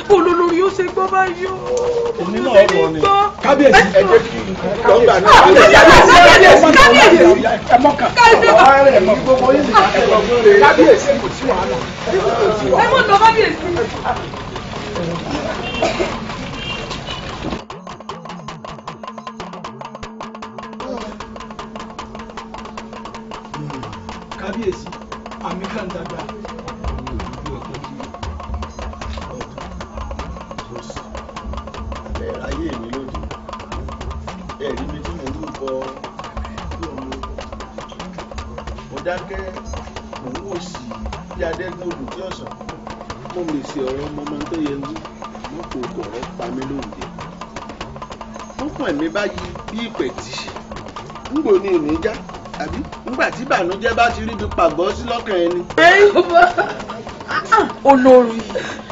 bó lolórí ó ṣe gbọ́ báyìí o. Èmi náà lọ ni. Kábíyèsí, ẹ jẹ́ kí n lọ́gbà náà. Kábíyèsí, kábíyèsí, ẹ mọ́kàn. Kábíyèsí, kò sí wàhálà. Ẹ mọ̀ lọ kábíyèsí. Kábíyèsí, àmì kan dàgbà. Ẹ ráyè mi lóde, ẹ rí mi tí mo ń bọ bí ọmọ mo dákẹ́, mo ń wò sí bí adẹ́gùn odò tí ọ̀sán. Mo mèsì ọ̀rọ̀ ọmọ tó yẹ wí, wọn kò kọ̀rọ̀ pa mí lóde. Ó kún ẹ̀mí báyìí bí ìpẹ̀tì ńgbò ní ìní já, àbí ńgbà tí ìbànújẹ́ bá ti ríbi pàgọ́ sí lọ́kàn ẹni. Olórí,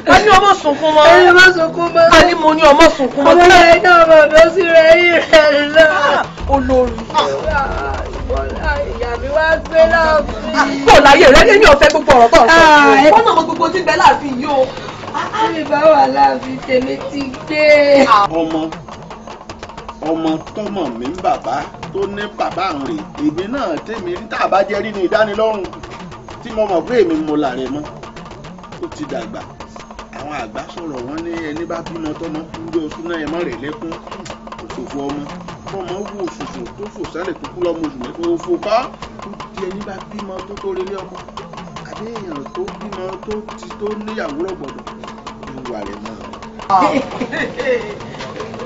a ní ọmọ sunkún mọ́. Ẹni má sunkún mọ́. A ní mo ní ọmọ sunkún mọ́. Ọmọ rẹ̀ náà mọ̀ ló sì rẹ̀ yìí rẹ̀ lọ. Olórí. Ìyá mi wá gbé láàfin. Kò láyé rẹ ní ọ̀fẹ́ gbogbo ọ̀rọ̀ tó ń sọ. Wọ́n náà mọ gbogbo tí ń bẹ láàfin yìí o. Tí mi bá wà láàfin tèmi ti gbé. Ọmọ ọmọ tọmọ mi ń bàbá tó ní bàbá àwọn rè, èmi náà tèmi rí tá a bá jẹ rí ní ìdánilọ́rùn tí mo mọ̀ pé èmi mo là rẹ̀ mọ́. Ó ti dàgbà, àwọn àgbà sọ̀rọ̀ wọn ní ẹni bá bímọ tọmọ kú lọ súná ẹ mọ́ rẹ̀ lẹ́kún òṣòfò ọmọ tọmọ wò ṣòṣò tó fò sálẹ̀ tó kú lọ́mọ oṣù mẹ́fà òfò kọ́. Ó di ẹni bá bímọ tó tó relé ọkọ àbí èèyàn tó bímọ tó ti tó níyàwó rọ̀gbọ̀dọ̀ ìwà rẹ̀ mọ́.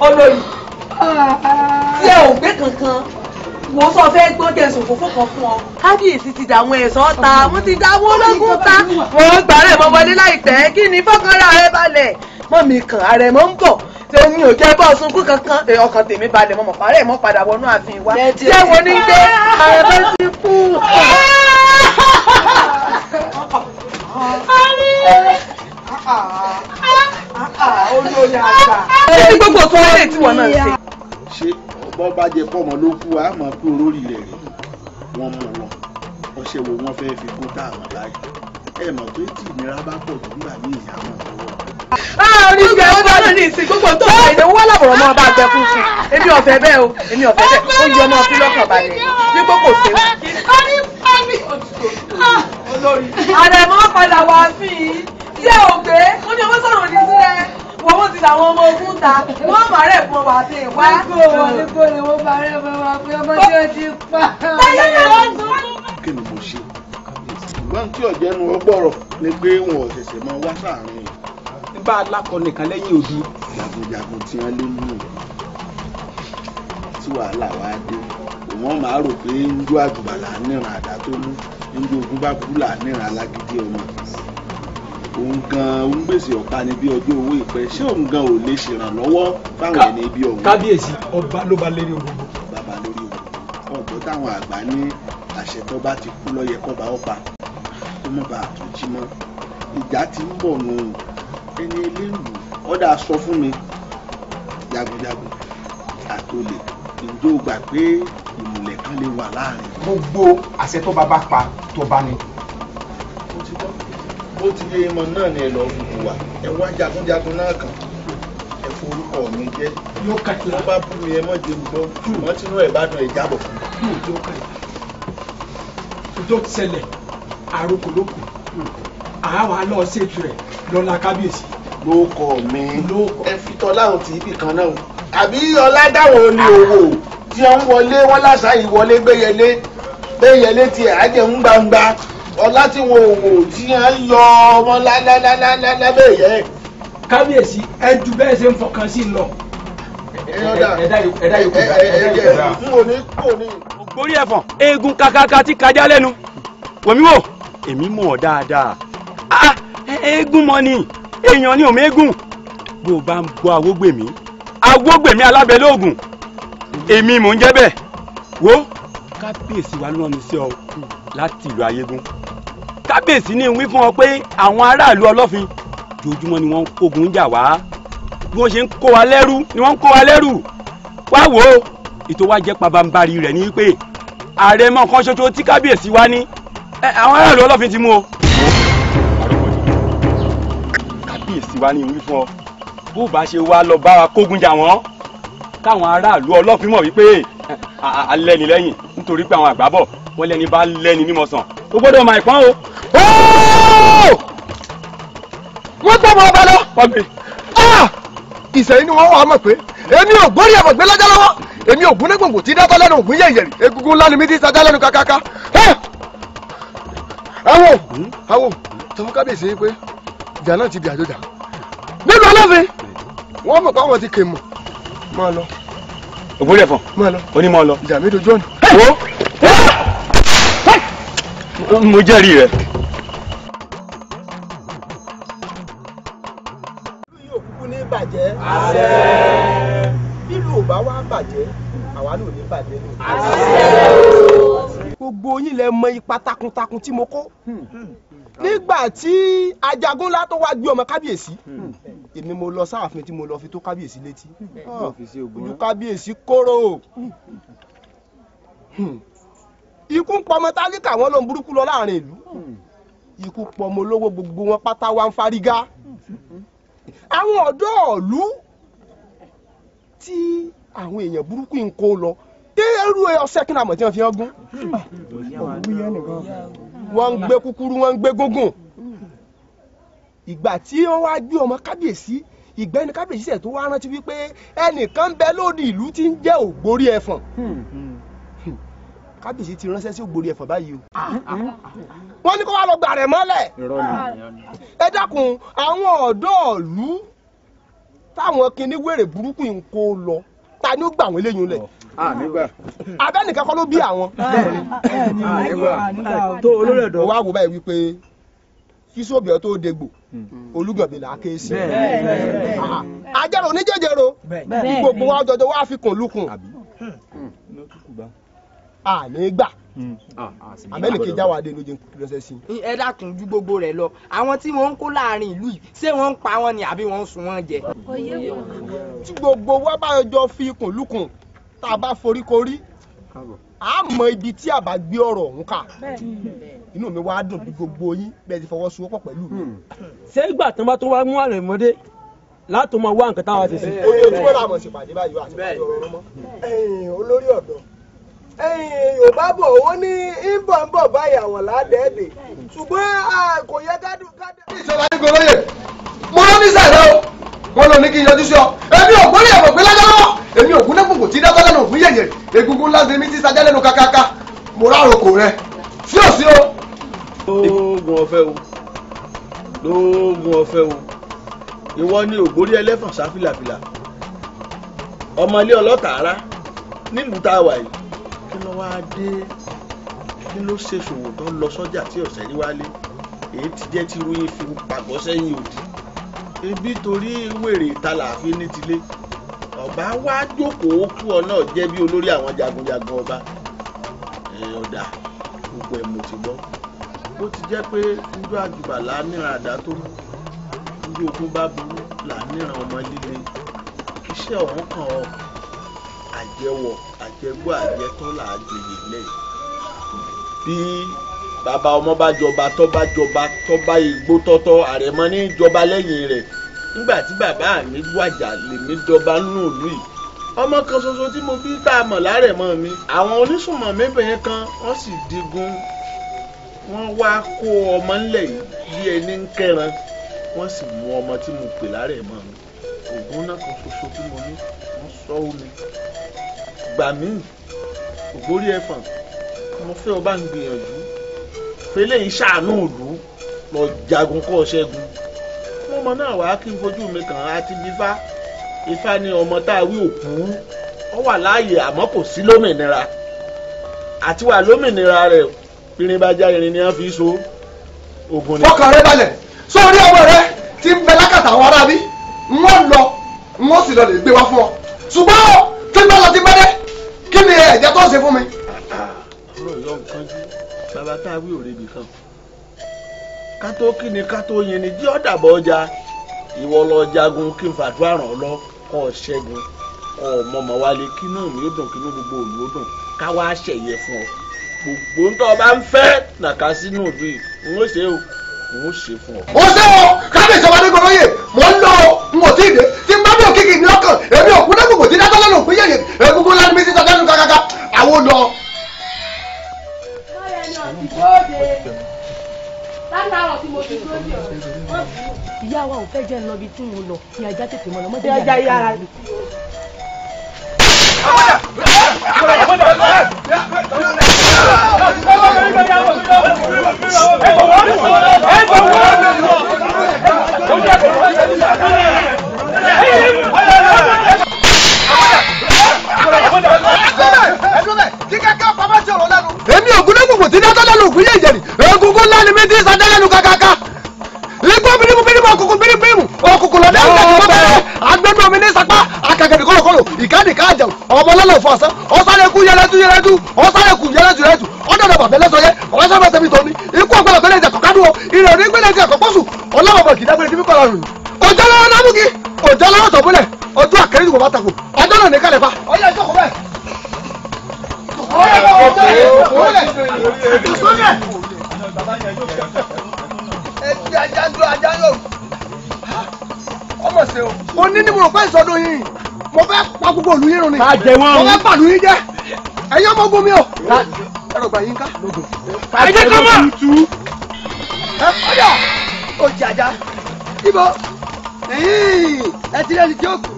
Olórí, tí ẹ ò gbé kankan, wò ó sọ fẹ́ gbọ́ jẹ́ sòfófó kan fún ọ. Kábíyèsí ti dà àwọn ẹ̀ṣọ́ ta, wọ́n ti dá owó ológun ta. Wọ́n gbà rẹ̀ mọ́ wọlé láìpẹ́, kí ni fọ́kànlá rẹ balẹ̀? Mọ́ mi kàn, ààrẹ mọ́ ń bọ̀. Tèmi ò jẹ́ bọ́ sunkún kankan. Ọkàn tèmi balẹ̀, mọ́ mọ̀ parẹ́ mọ́ padà wọnú ààfin wa. Ṣé wo ní dé? Ààrẹ bá ti kú. Olórí àgbà. Ṣé ní gbogbo tó wọlé tí wọ́n náà ṣe? Ṣé bọ́ bá jẹ pọ́mọ ló kú, a mọ̀ pé olórí rẹ̀ rè wọ́n mú lọ. Ọṣẹ wo wọ́n fẹ́ fi kó tá àwọn láyé? Ẹ mọ̀ pé tí ìnira bá pọ̀ jù nígbà ní ìyá mọ̀ lọ́wọ́. Orí ìgbà ẹ̀kọ́ náà ní ìsìn gbogbo tó ń bá ìwọ́ làbọ̀rọ̀ mọ́ bá gbẹ fún sùn. Èmi ọ̀fẹ́ bẹ́ẹ̀ o, èmi ọ̀fẹ́ bẹ́ẹ̀. Ó yọ ọmọ ọtí lọ́kàn balẹ̀ ní kókò séwu. Olórí. Àrẹ̀mọ́ padà wá sí i. Tí ẹ ò gbé, wọ́n ní ọmọ sọ̀rọ̀ ní sílẹ̀. Wọ́n wọ́n ti làwọn ọmọ ogun ta. Wọ́n máa rẹ̀ fún ọwọ́ àti ìwá. Kó wọlé kó lè wọ́n bá rẹ̀ fún wa pé ọmọ tí ó ti pa. Kí ni mo ṣe? Ṣùgbọ́n tí ọ̀jẹ̀nu ọgbọ̀rọ̀ ni pé wọn ò ṣẹ̀ṣẹ̀ máa wá sáàrin yìí. Bá a lákọ nìkan lẹ́yìn odi. Jagunjagun tí wọ́n lé mú tí wàhálà wá dé, òun máa rò pé ń jó àjùbà là ń níran àdá tó mú, ń jó ogun bá burú là ń níran alágídí ọmọ. Òun gan ń gbèsè ọ̀pá ni bí ọjọ́ owó ìpẹ́, ṣé òun gan ò lè ṣèrànlọ́wọ́ fáwọn ẹni ibi ọ̀hún. Kábíyèsí, ọba ló ba lérí ogun. Bàbá lórí ogun. Ọ̀gbọ́n táwọn àgbà ní àṣẹ tó bá ti kú lọ́yẹ kọ́ba ọ̀pá kó mọ̀ bá àtúnjí mọ́. Ìjà ti ń bọ̀ nù ẹni eléwù. Ọ̀dà sọ fún mi, jagunjagun àtolè, ǹjẹ́ o gbà pé ìmùlẹ̀ kan lè wà láàrin? Gbogbo àṣẹ tó bá bá pa tó bá ní. Bó ti yé imọ̀ náà ni ẹ lọ gbogbo wa, ẹ wá jagunjagun náà kàn, ẹ forúkọ mi jẹ́. Wọ́n bá bú mi ẹ mọ́ jẹun gbọ́, ṣùgbọ́n tínú ẹ̀ bá dùn ẹ jábọ̀ fún mi. Tó ṣẹlẹ̀ àròkò ló kù, àwa lọ ṣètò ẹ̀ lọ́la kábíyèsí. Lóòkọ mi ẹ fi tọ́láhùn tí ibì kan náà àbí ọ̀làdáwọn ni òwò tí wọ́n ń wọlé wọ́n láṣà ìwọlé gbéyẹlé gbéyẹlé tiẹ̀ àjẹun gbangba ọlá tí wọn òwò tí wọ́n ń yọ ọmọ lábẹ́ yẹ. Kábíyèsí, ẹ ju bẹ́ẹ̀ ṣe ń fọkàn sí lọ. Ẹ̀dá yòókù dá. N ò ní kò ní. Ògbórí ẹ̀fọ̀n eegun kakaka tí kájá lẹ́nu wòmí wò, èmi mọ̀ ọ́ dáadáa. Eégún mọ́ ni èèyàn ni òun eégún. Bó o bá ń bọ awógbèmí, awógbèmí alábẹ́lóògùn, èmi mò ń jẹ́ bẹ́ẹ̀. Wo kábíyèsí wa ló rán mi sí ọ láti ìlú Ayégún. Kábíyèsí ní wí fún ọ pé àwọn aráàlú Ọlọ́fin jojúmọ́ ni wọ́n ń kógun jà wá, bí wọ́n ṣe ń kó wa lẹ́rú ni wọ́n ń kó wa lẹ́rú. Wá wò ó, ètò wa jẹ́ pabambarì rẹ̀ ní pé ààrẹ mọ́ kan ṣoṣo tí kábíyèsí wa ní àwọn aráàlú Ọlọ́fin ti mú o. Kábíyèsí wa ní wí fún ọ bó bá ṣe wá lọ bá wa kógun jà wọ́n, káwọn aráàlú Ọlọ́fin mọ̀ wípé alẹ́ni lẹ́yìn, nítorí pé àwọn àgbà bọ̀ wọ́n lẹ́ni bá lẹ́ni mímọ̀ sàn ó gbọ́dọ̀ máa ìpọ́n o. Wọ́n gbọ́ ọmọ ọba lọ. Ìsẹ̀yìn ni wọ́n wà á mọ̀ pé èmi ò gbórí ẹ̀fọ̀ gbé lọ́jọ́ lọ́wọ́, èmi ò gúnlé gbòǹgbò tí dábọ́ lẹ́nu ògún yẹ̀yẹ̀rì, egungun ńlá ni mi ti sajá lẹ́nu kàkàkà. Àwọn àwọn sọ fún kábíyèsí pé ìjà náà ti di àjọjà nínú Ọlọ́fin, wọ́n mọ̀ pé àwọn ti kè mọ̀. Máa lọ. Ògbórí ẹ̀fọ̀n onímọ̀ lọ. Ìjà mi dojú ọ̀nà. Wo mo jẹ́rìí rẹ. Bàjẹ́. Bílù ò bá wá bàjẹ́, àwa náà ò ní bàjẹ́ ní. Gbogbo yín lẹ mọ ipa takuntakun tí mo kó nígbà tí Ajagunlá tó wá gbé ọmọ kábíyèsí. Èmi mo lọ sáàfin tí mo lọ fi tó kábíyèsí létí. Ojú kábíyèsí kóró. Ikú ń pọmọ tálíkà wọn ló ń burúkú lọ láàrin ìlú. Ikú pọmọ olówó gbogbo wọn pátá wa ń fárígá. Àwọn ọ̀dọ́ ìlú tí àwọn èèyàn burúkú ń kó lọ dérú ọṣẹ kí n àmọ̀ tí wọ́n fi hàn gún. Wọ́n ń gbé kúkúrú, wọ́n ń gbé gúngùn. Ìgbà tí wọ́n wá gbé ọmọ kábíyèsí, ìgbẹ́ni kábíyèsí ẹ̀ tó wá rántí wípé ẹnìkan bẹ lóde ìlú tí ń jẹ́ Ògbórí Ẹ̀fọ̀n. Kábíyèsí ti ránṣẹ́ sí Ògbórí Ẹ̀fọ̀n báyìí o. Wọ́n ní kó wá lọ gbà rẹ̀ mọ́lẹ̀. Ẹ dákun, àwọn ọ̀dọ́ ìlú táwọn kinní wèrè burúkú ń kó lọ, ta ni ó gbà wọ́n léyìn lẹ̀? Abẹ́nìkan kọ́ ló bí àwọn. Tó wá wò báyìí wípé kí sóbìọ́ tó dégbò, Olúgànbí là á ké sí. Ajẹ́rò oníjẹ́jẹ́rò, gbogbo wa jọjọ wá fi kùn lukùn. Àní gbà amẹ́nìkè jáwádé ló jẹ́ lọ́sẹ̀ sí. Ẹ dákun, ju gbogbo rẹ̀ lọ, àwọn tí wọ́n ń kó láàrin ìlú yìí, ṣé wọ́n ń pa wọ́n ni àbí wọ́n ń sun wọ́n jẹ. Tí gbogbo wa bá jọ fi ikùn lukùn, tá a bá foríkorí, a mọ ibi tí a bá gbé ọ̀rọ̀ ọ̀hún kà. Inú mi wá dùn bí gbogbo yín bẹ́ẹ̀ ti fọwọ́sowọ́pọ̀ pẹ̀lú mi. Ṣé ìgbà tán bá tó wá mú àrẹ̀ mọ́dé látò máa wá nǹkan táwa ṣe sí. Ojoojúmọ́ la mọ̀ ṣèpàdé báyìí wá àti ọ̀rọ̀ mọ́. Olórí ọ̀dọ́, Yorùbá bọ̀ wọ́n ní ń bọ̀ ń bọ̀ báyìí àwọn ládẹ́ẹ̀dẹ̀, ṣùgbọ́n kò yẹ ká dùn. Ìṣọ̀lá ní goróyè, mo lọ ní sàlẹ̀ o, wọ́n lọ ní kí n yọjú sí ọ. Èmi ò gbórí ẹ̀fọ̀ gbé lájọ́ lọ́wọ́, èmi ò gún lẹ́kùnkùn tí dábọ́ lẹ́nu ògún yẹ̀yẹ̀, egungun ńlá ṣe mí tí sajá lẹ́nu kakaka. Mo rárokò rẹ sí ò sí o. Lóògùn ọ̀fẹ́ o, lóògùn ọ̀fẹ́ o. Ìwọ ni ògbórí ẹlẹ́fọ̀n sá fìlàfìlà, ọmọ ilé ọlọ́tàárá nílùú tá a wà yìí. Kí ló wá dé? Kí ló ṣe ṣòwò tó lọ sọ́jà tí ọ̀sẹ̀ rí wálé? Èyí ti jẹ́ tí irú yín fi pàgọ́ sẹ́yìn òdì. Ebi torí wèrè ìta làáfin ní tilé. Ọba wá jókòó kú ọ náà jẹ́ bí olórí àwọn jagunjagun ọba. Ọ̀dà gbogbo ẹ̀ mo ti gbọ́. Bó ti jẹ́ pé ndú àjùbà là á níran àdá tó mú, ndú ogun bá burú là á níran ọmọ líle. Iṣẹ́ ọ̀hún kan ọ àjẹwọ̀ àjẹgbọ́ àjẹtọ́ là á joyè lẹ́yìn. Bí bàbá ọmọ bá jọba tọ́ bá jọba tọ́ bá igbó tọ́tọ́, àrẹ̀mọ ní jọba lẹ́yìn rẹ̀. Nígbà tí bàbá mi wàjà lèmi jọba nínú ìlú yìí. Ọmọ kan ṣoṣo tí mo bí tá a mọ̀ lárẹ̀mọ mi, àwọn onísùnmọ̀ mébìnrin kan wọ́n sì digun. Wọ́n wá kó ọmọ ńlẹ̀ yìí bí ẹni ń kẹran. Wọ́n sì mú ọmọ tí mo pè lárẹ̀mọ mi. Ògùn náà kan ṣoṣo tí mo ní, wọ́n sọ omi. Gbà mí, ògbórí ẹ̀fọ̀n, mo fẹ́ ọba ń gbìyànjú. Fẹlẹ́ yìí ṣàánú ìlú lọ jagun kọ́ ṣẹ́gun. Ọmọ náà wàá kí n fojú mi kàn á ti bífá. Ifá ní ọmọ tá a wí òkú. Ó wà láàyè àmọ́ kò sí lómìnira. Àti wà lómìnira rẹ̀, irin bá já irin ni wọ́n fi so. Ogun ni. Fọkàn rẹ balẹ̀ sórí ọmọ rẹ tí ń bẹ lákàtà àwọn ará bí. Wọ́n lọ, wọ́n sì lọ lè gbé wá fún ọ. Ṣùgbọ́n tí ń bá lọ ti bá dé, kí ni ẹ̀jẹ̀ tó ṣe fún mi? Ọ̀rọ̀ yọ nǹkan jú. Bàbá tá a wí òre ibì kan. Ká tó kí ni ká tó yin ni jí ọ́ dàbọ̀ ọjà. Ìwọ lọ jagun kí n fàdúrà ràn ọ́ lọ kọ́ ọ ṣẹ́gun. Kọ́ ọ mọ̀mọ́ wálé kí náà mi ó dùn kí inú gbogbo òlù ó dùn. Ká wá ṣẹ̀yẹ fún ọ. Gbogbo ń tọ́ ọ bá ń fẹ́ nàka sínú òbí n ó ṣe o, n ó ṣe fún ọ. Ó ṣe o, kábíyèsí ọba Adégoróyè, mò ń lọ o, n ò tí ì dé. Tí n bá bí òkìkì ní ọkàn, èmi ò kú lẹ́kùnkùn tí dájọ́ lọ́nà òpin yẹ̀yẹ̀. Egungun ńlá ni mi ti sọ lẹ́nu kàkàkà, àwọn lọ. Ìyá wa ò fẹ́ jẹ́ ń lọ ibi tí mo lọ ní ajá tètè mọ́ lọ mọ́ jẹ́ ajá yára. Èmi ògúnlẹ́gbògbò tí dájọ́ lẹ́nu ògún yé ìjẹ̀rì, egungun ńlá ni mi ti sọ lẹ́nu kàkàkà. Igbó birimu birimu òkùnkùn birimu birimu òkùnkùn lọ́dẹ́ ìgbà tí wọ́n bẹ̀rẹ̀ agbẹ́nu omi ní sapá akàgẹ̀dẹ̀ kọ̀lọ̀kọ̀lọ̀ ìkádìí àjẹun ọmọ lọ́lọ́ fún ọ̀sán ọ̀sálẹ̀kù yẹlẹ́tú yẹlẹ́tú ọ̀sálẹ̀kù yẹlẹ́tú yẹlẹ́tú ọ̀dọ̀dọ̀ bàbá ẹlẹ́sọ yẹ ọ̀sán bàtẹ́ mi tọ́ni ikú ọ̀gbẹ́lẹ̀ pẹ̀lẹ́ ìjà kọ̀kádùn ìrẹ̀ òní gbẹ́lẹ̀ ìjà kọ̀pọ̀sù ọlọ́wọ̀bọ̀ kìdágbére tí kò lọ́rùn. Ọjọ́ lọ́wọ́ lámúgi ọjọ́ lọ́wọ́ tọ̀búlẹ̀ ọjọ́ àkẹ́rẹ́ ìdìbò bá takò ọjọ́ náà ní kálẹ̀ pa. Ọjọ́ ìjókòó bẹ́ẹ̀. Ẹbí ajá ń dún ajá yóò. Ọmọ ṣe o. Mo ní ní mo rò pé ìsọdún yìí. Mo fẹ́ pa gbogbo òlù yín run ni. Mo fẹ́ pàlú yín jẹ́. Ẹ̀yin ọmọ ogun mi o. Ẹ̀rọ gbà yín ká. Ẹ jẹ́ ká mọ̀. Ẹ padà. Ó jẹ ajá. Ibo. Ẹ ti rẹ́ni tí ó kù.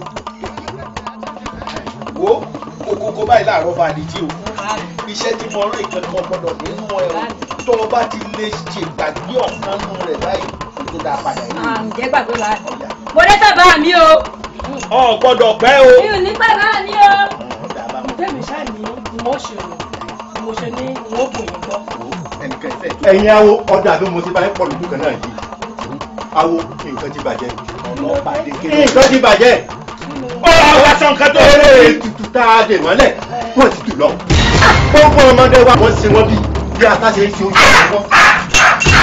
Wo kókókó báyìí láàárọ̀ bá a di jí o. Iṣẹ́ tí mo rán ìkẹ́kọ̀ọ́ gbọ́dọ̀ nínú ẹ o. Tó o bá ti lè ṣègbàgbé ọ̀kan nù rẹ̀ báyìí tó dáa padà yìí. Ǹjẹ́ gbàgbé wa. Mo dé bàbá mi o. Ọ gbọ́dọ̀ pẹ́ o. Mi ò ní bàbá mi o. Tẹ́mi ṣáà ní mo ṣe rò mo ṣe ní n ó bùn yín gbọ́. Ẹ̀yin awo ọ̀dà bí mo ti bá yín pọ̀ lójú kan náà yìí. Awo nǹkan ti bàjẹ́. Nǹkan ti bàjẹ́. Ọ̀rọ̀ wa sọ nǹkan tó. Eré ètùtù tá a dè mọ́lẹ̀ wọ́n ti jù lọ. Gbogbo ọmọdé wa wọ́n ṣe wọ́n bí bí ata ṣe ń ṣe ojú ọ̀pọ̀.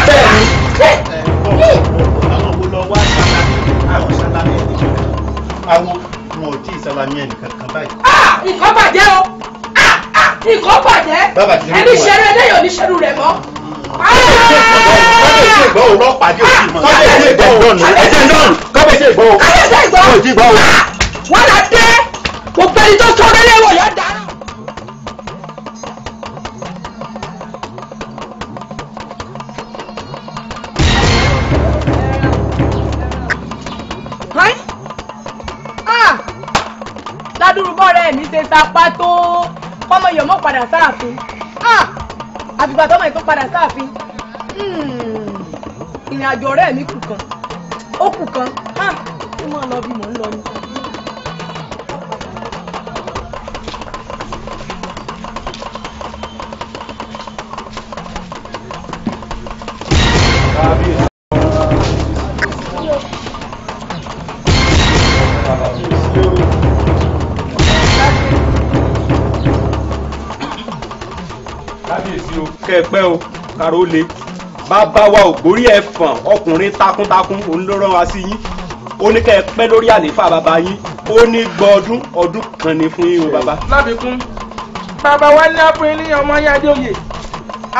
Bẹ́ẹ̀ ni. Àwọn wo lọ wá sálámì àwọn sálámì ẹni kankan. Awo wọn ò tí ì sálámì ẹnì kankan báyìí. Nǹkan bàjẹ́ o, nǹkan bàjẹ́, ẹni ṣerú eléyìí ò ní ṣerú rẹ̀ mọ́. Kábíyèsí ìgbọ́ o lọ́pàá dé òsì mọ́. Kábíyèsí ìgbọ́ o ẹ̀jẹ̀ náà kábíyèsí ìgbọ́ o. Kábíyèsí ìgbọ́ o. Ò tí gbọ́ o. Wọ́n lọ dé gbogbo ẹni tó sọ orílẹ̀ wọ̀ yọ̀ dáná. Ládùrúbọ̀ rẹ̀ mi ṣe sapá tó kọ́mọ yọ̀mọ́ padà sáàfin. Àfìgbà tọ́mọ yìí tó padà sáàfin. Ìrìn àjò ọ̀rẹ́ mi kù kan, ó kù kan, ó máa lọ bí mò ń lọ ni. Kábíyèsí o, kẹ́ ẹ pẹ́ o, káró le. Bàbá wa ògbórí ẹ̀fọ̀n ọkùnrin takuntakun òun ló rán wa sí yín. Ó ní kẹ́ ẹ pẹ́ lórí àlééfà bàbá yín. Ó ní gbọ́ ọdún ọdún kan ní fún yín o bàbá. Láfikún, bàbá wa ní àfún ní ọmọ yín Adéoyè,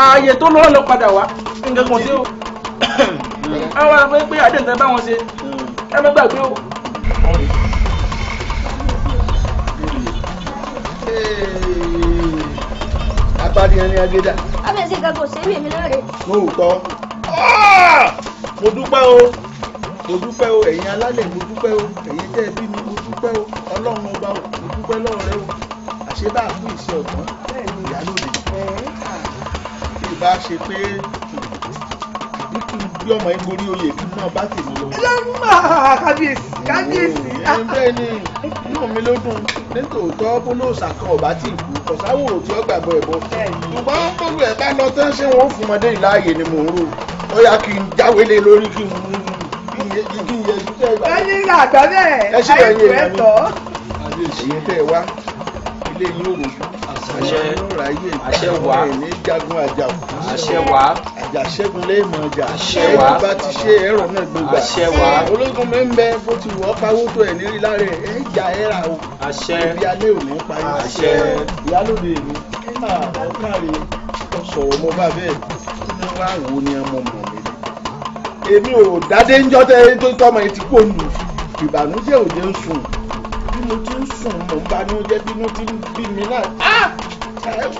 ààyè tó lọ́wọ́ lọ padà wá nǹkan kan sí o. Àwọn àfẹ́ pé àdéhùn tẹ́ bá wọn ṣe, ẹ má gbàgbé o. Apárí ẹni agédà. Kábíyèsí nǹkan kò sẹ́mi èmi náà rè. Lóòótọ́. Mo dúpẹ́ o, mo dúpẹ́ o, ẹ̀yin alálẹ̀ mo dúpẹ́ o, ẹ̀yin tẹ́ ẹ bí mi mo dúpẹ́ o, ọlọ́run ọba o, mo dúpẹ́ lọ́wọ́ rẹ o. Àṣé bá a kú ìṣe ọ̀gbọ́n ìyálòdì. Bí ìbá ṣe pé bí kí n gbé ọmọ yín gorí oyè kí n náà bá tèmi lọ. Kábíyèsí, kábíyèsí. Bẹ́ẹ̀ ni, inú mi ló dùn nítòótọ́ bólóòsà kan ọ̀bá tí ì kú kọ̀sáwòrò tí ó gbàgbọ́ ẹ̀bọ. Ṣùgbọ́n bólú ẹ̀ bá lọ tán ṣé wọn ó fún ọmọdé ìláàyè ni mò ń rò. Ó yá kí n jáwélé lórí kí n yẹjú tẹ́ ẹ gbà. Ẹyin ní àgbà bẹ́ẹ̀, ẹ ṣe ẹ̀yin àìkú èèyàn mi. ẹ̀tọ́. Ẹ̀yin tẹ́ ẹ wá, ilé yín ò rojú. Àṣẹ wá. Ẹ̀ ní jagun àjàkú. Àṣẹ wá. Àjàṣẹ́gun lẹ́ẹ̀mọ̀ ọjà. Àṣẹ wá. Ẹni bá ti ṣe ẹ̀rọ náà gbogbo. Àṣẹ wá. Ológun mi ń bẹ bó ti wọ́ pawó tó ẹ̀ nírí lára ẹ̀ ẹ̀ jà ẹ̀ rà o. Àṣẹ. Ibi alẹ́ ò ní pa yín. Àṣẹ. Ìyálòde mi. Ọ̀kàrè sọ̀rọ̀ mo bá bẹ́ẹ̀ ní wá wò ni ọmọ mọ̀ mi. Èmi ò dádé ń jọ́ tó tọ́mọ yìí ti kó lù. Ìbànújẹ́ òde ń sùn. Bí mo ti ń sùn mò ń banújẹ́ bínú ti ń bí mi náà.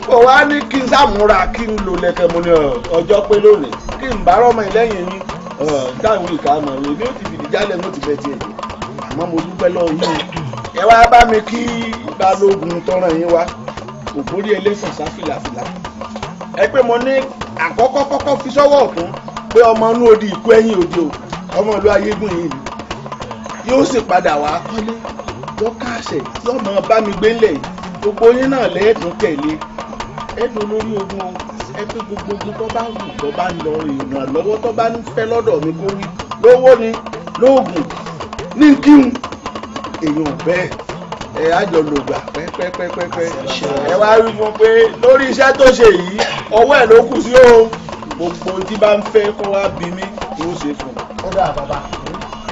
Kò wá ní kí n sàmúra kí n lò lẹ́kẹ̀ mo ní ọjọ́ pé lónìí kí n bá rọ́mọ ìlẹ́yìn yín dáhùn ìka mọ̀ èmi ò ti fìdí jálẹ̀ mo ti bẹ̀ tiẹ̀ jẹ́ àmọ́ mo dúpẹ́ lọ́wọ́ yín o. Ẹ wá bá mi kí balógun tọrọ yín wá ògbórí ẹlẹ́sàn sá fìlàfìlà. Ẹ pé mo ní àkọ́kọ́ kọ́kọ́ fi sọ́wọ́ ọ̀tún pé ọmọ inú odi ìkú ẹ̀yìn òde o, ọmọ ìlú ayégún yìí ni yóò sì padà wá kọ́lé yóò káàsẹ̀ yóò mọ bá mi gbé ńlẹ̀ yìí. Gbogbo yín náà lẹ́ẹ̀dùn tẹ̀lé ẹ̀dùn lórí ogun o. Ẹ pé gbogbo ogun tó bá wù tó bá ń lọ ìrànlọ́wọ́ tó bá ń fẹ́ lọ́dọ̀ mi kó wí lówó ni lóògùn ní kíhun èèyàn bẹ́ẹ̀ ẹ àjọ lògbà pẹ́pẹ́pẹ́pẹ́. Ẹ wá wí fún pé lórí iṣẹ́ tó ṣe yìí ọwọ́ ẹ̀ ló kù sí o. Gbogbo tí bá ń fẹ́ kó wá bí mi kó ṣe fún un. Ó dáa bàbá,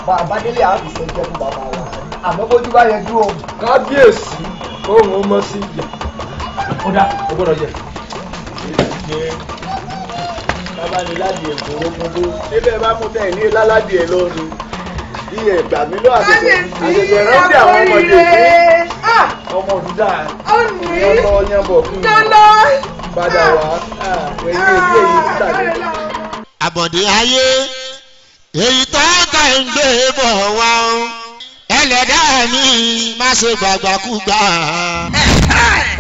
bàbá délé àbùsọ̀ jẹ́ fún bàbá wa àmọ́ bójú bá yẹjú o. Kábíyèsí kóhun ó mọ́ sí ìyà. Ó dá, ó gbọ́dọ̀ jẹ. Bàbá ni ládìí ẹ̀kọ́ ogun dó. Níbẹ̀ bá mú tẹ̀ ní láládìí ẹ̀ lọ́nu. Bí ẹ̀gbà mi lọ àṣẹ̀ṣẹ̀ àṣẹ̀ṣẹ̀ rántí àwọn ọmọdé pé ọmọ òdúdà ọlọ́ yẹn bọ̀ kí n padà wá. Ẹ̀yìn èyí èyí títà ní. Àbọ̀dé ayé èyí tó ta ń gbé bọ̀ wá o, ẹlẹ́dàá mi má ṣe gbàgbàkúgbà.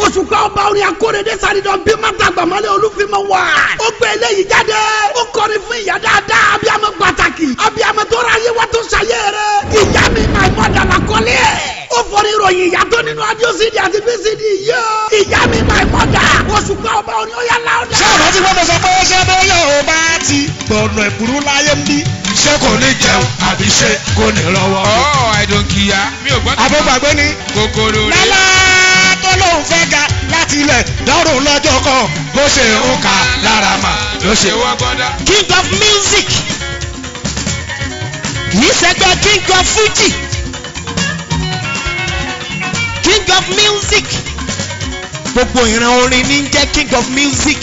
Òṣùpá ọba orin akóredé sárídọ̀ bí mọ́tàgbàmọ́lẹ̀ olúfimọ́ wà. Ó gbé eléyìí jáde. Ó kọrin fún ìyá dáadáa, abiyamọ pàtàkì, abiyamọ tó ra ayé wa tó ṣayé rẹ̀. Ìyá mi máa mọ̀ dàgbà kọ́lé ẹ̀. Ó fọrí ìròyìn ìyá tó nínú audio CD àti VCD yìí o. Ìyá mi máa mọ̀ dà. Òṣùpá ọba orin ó yà láọ̀dà. Ṣé ọ̀rọ̀ tí wọ́n fẹ́ sọ pé ṣé bóyá o bá ti gbọ̀nà ìbúrú láyé ń bí? Ṣé kò ní jẹun àbí ṣé kò ní rọwọ́? Ọ̀ àìdùn kìyà mi ò gbọ́. Àbúgbàgbé ni. Kòkòrò rẹ̀. Lálá tó lóun fẹ́ ga láti ilẹ̀ dọ́rùn lọ́jọ́ kan bó ṣe ń kà lára mà ló ṣe. Wọ́n gbọ́dọ̀. King of music kì í ṣẹgbẹ́ King of Fuji, King of music, gbogbo ìran orin ní jẹ́ King of music.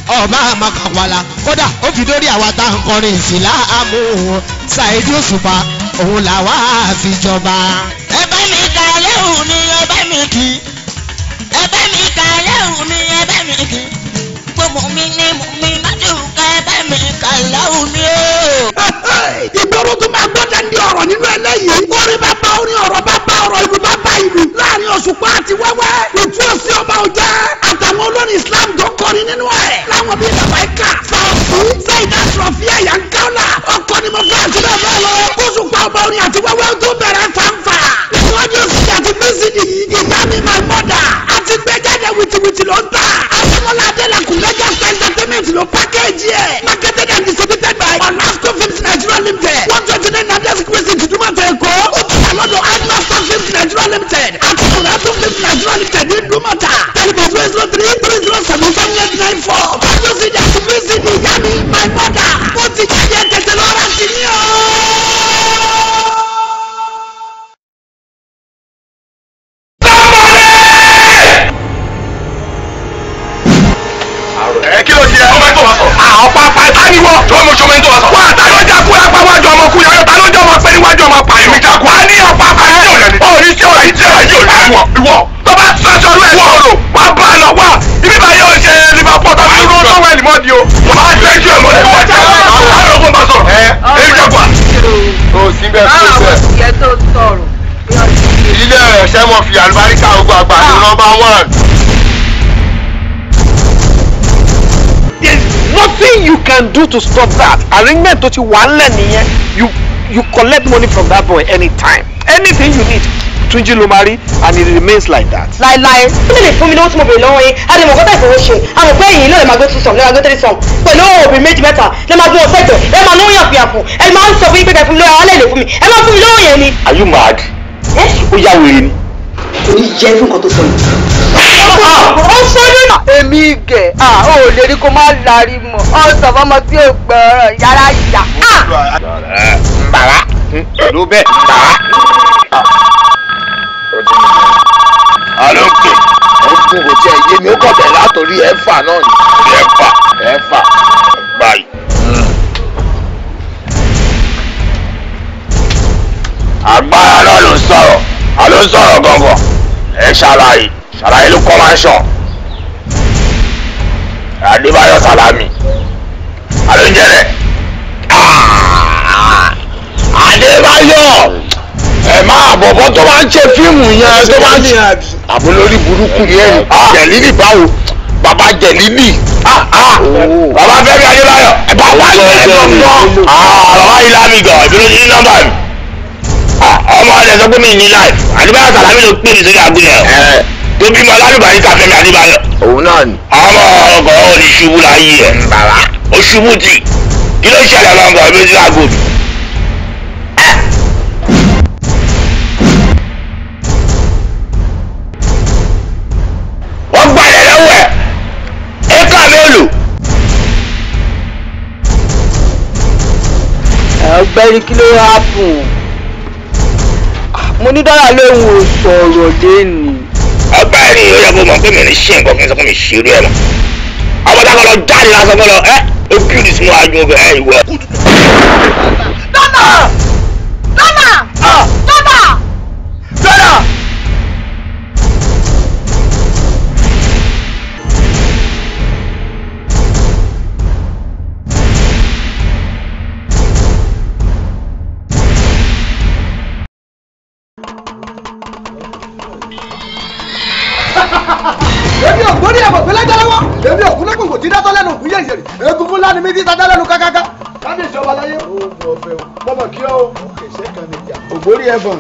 Ọba àmàkàwàlà kódà ó fi dórí àwa tá à ń kọrin ìsìlámù Saheed Òṣùpá òun làwa fi jọba. Ẹ bá mi kà lẹ́hùn ni ẹ bá mi kì í, ẹ bá mi kà lẹ́hùn ni ẹ bá mi kì í, gbogbo mi ni mo mi má dùn ká ẹ bá mi kà lẹ́hùn mi o. Ìgboro tó máa gbọ́dọ̀ ní ọ̀rọ̀ nínú eléyìí. Orin bá bá orin, ọ̀rọ̀ bá bá ọ̀rọ̀, ìlú bá bá ìlú. Láàrin Òṣùpá àti Wẹ́wẹ́, ìtú òsì ọba òjẹ́. Àtàwọn olórin Islam tó kọrin nínú ẹ̀. Láwọn bíi Labaika, Fàọ̀fù, Zaina Sọ̀fíà Yankaula, Ọ̀pẹ ló pákéjì ẹ̀. Marketed and distributed by Olasco Films Nigeria Limited. 129 Nandesi Crescent, Ìdúmọ̀tà, Èkó. Ó tún wà lọ́dọ̀ Admaster Films Nigeria Limited àti Olasco Films Nigeria Limited ní Ìdúmọ̀tà. Telephone 003 307 7894. Audio CD àti VCD ìyá mi, My Mother. Ó ti jáde, tètè lọ́ra sí ní o. Ẹ kí ló ṣe ẹ? Ọmọ tó wà sọ. Àwọn pápá ìtàníwọ̀. Jọ mo ṣọmọ ẹni tó wà sọ. Wà á ta ló jà kú apá wájú ọmọ kú yàrá ta ló jọ ọmọ pé níwájú ọmọ pààyàn. Èmi jà kú. A ní ọ̀pá apá ẹ̀ ò ní ṣé ọ̀rọ̀ yìí ṣé ọ̀rọ̀ yìí ò ní wọ̀ ìwọ. Tó bá sọ́sọ́ rẹ̀ wọ̀ ọ̀rọ̀ wà bá a lọ wà. Ibi bá yóò ṣe Liverpool tó fi rú tó wẹ̀ lìmọ́dì o. Wà á ṣe ju ẹ̀mọ́ lẹ́wọ̀ jẹ́ àwọn ọmọ bá sọ̀rọ̀. Èmi jà kú. O sí bẹ́ẹ̀ fún bẹ́ẹ̀. Tó sọ̀rọ̀. Ilé ẹ̀ṣẹ́ mọ̀ fi àlùbáríkà ogun àgbà ní number one. There's nothing you can do to stop that. Arrangement tó ti wà ńlẹ̀ nìyẹn. You collect money from that boy anytime. Anything you need. Túnjí ló máa rí and it remains like that. Láéláé, ó lè fún mi lówó tí mo bèrè lọ́wọ́ yín. A lè mọ̀ kọ́tà ìfowó ṣe. A mọ̀ pé èyí náà lè máa gbé two sum, lè máa gbé three sum pẹ̀lú obìnrin méjì mẹ́ta, lè máa gbé wọn sẹ́gbẹ̀ẹ́, ẹ máa lówó yàfùyàfù. Ẹ máa ń sọ fún yín pé kẹ́ fún mi lówó, alẹ́ lè fún mi, ẹ máa fún mi lówó yẹn ni. Are you mad? Ó yá wèrè ni. Torí jẹ́ fún nǹkan tó sọ yìí. Ó sọ́dún. Èmi gẹ̀ ó lè rí kó má larí mọ́ ọ sọ fọmọ tí ò gbọ́rọ̀ yàrá yà. Bàrà ló bẹ́ẹ̀ bàrà. Alo ń pè. Ó gùn, kò tiẹ̀ yé mi, ó kọ̀ bẹ̀rẹ̀ látòrí ẹ̀fà náà ni. Ẹ̀fà. Ẹ̀fà. Báyìí. Agbára náà ló ń sọ̀rọ̀, àló ń sọ̀rọ̀ gangan. Ẹ ṣàlàyé, ṣàlàyé ló kọ́ máa ń sàn. Adébáyọ̀ Sàlámì. Àló ń jẹ́rẹ̀. Adébáyọ̀, ẹ máa bọ̀bọ̀ tó máa ń ṣe fíìmù yẹn, tó máa ń ṣe àbólórí burúkú yẹn, jẹ̀lílì báwo, bàbá jẹ̀lílì. Bàbá Fẹ́mi Adébáyọ̀. Bàbá yẹn gangan. Bàbá yìí lámì gan, ìbínú ti ní nọ́mbà mi. Ọmọ rẹ̀ sọ pé mi ní láì. Adébáyọ̀ Sàlámì ló pè mí sórí àgbo yẹn. Tó bímọ alálùbáríkà Fẹ́mi Adébáyọ̀. Òun náà ni. Ọmọ ọkọ̀ ò ní ṣubú láyé ẹ̀. Bàbá. Ó ṣubú tì. Kí ló ṣẹlẹ̀ gangan ìbínú ti lágbo mi? Wọ́n gbalẹ̀ lọ́wọ́ ẹ̀. Éka mélòó? Ọ̀gbẹ́ni, kí ló hápùn? Mo ní dọ́là lóhùn ò sọ̀rọ̀ lẹ́nu. Ọ̀gbẹ́ni, ó yẹ kó mọ̀ pé mi ní ṣe nǹkan kí n sọ pé mi ṣerú ẹ̀ mọ́. Ọmọ tá a kọ́ lọ jáde lásán kọ́ lọ ẹ́ ó bíúdì sínú ajú ọbẹ̀ ẹ̀ ìwọ. Dọ́là! Dọ́là! Dọ́là! Dọ́là! Èmi ò gbórí ẹ̀mọ̀ pé lẹ́jọ́ lọ́wọ́, èmi ò kúnlẹ̀ kòkò tí dátọ́ lẹ́nu òkú yẹ̀yẹ̀ rẹ̀, egungun ńlá ni mi ti dájọ́ lẹ́nu kákáká. Kábíyèsí ọba láyé. Oògùn ọ̀fẹ́ o, mọ́mọ́ kí ọ́ ògbórí ẹ̀fọ̀n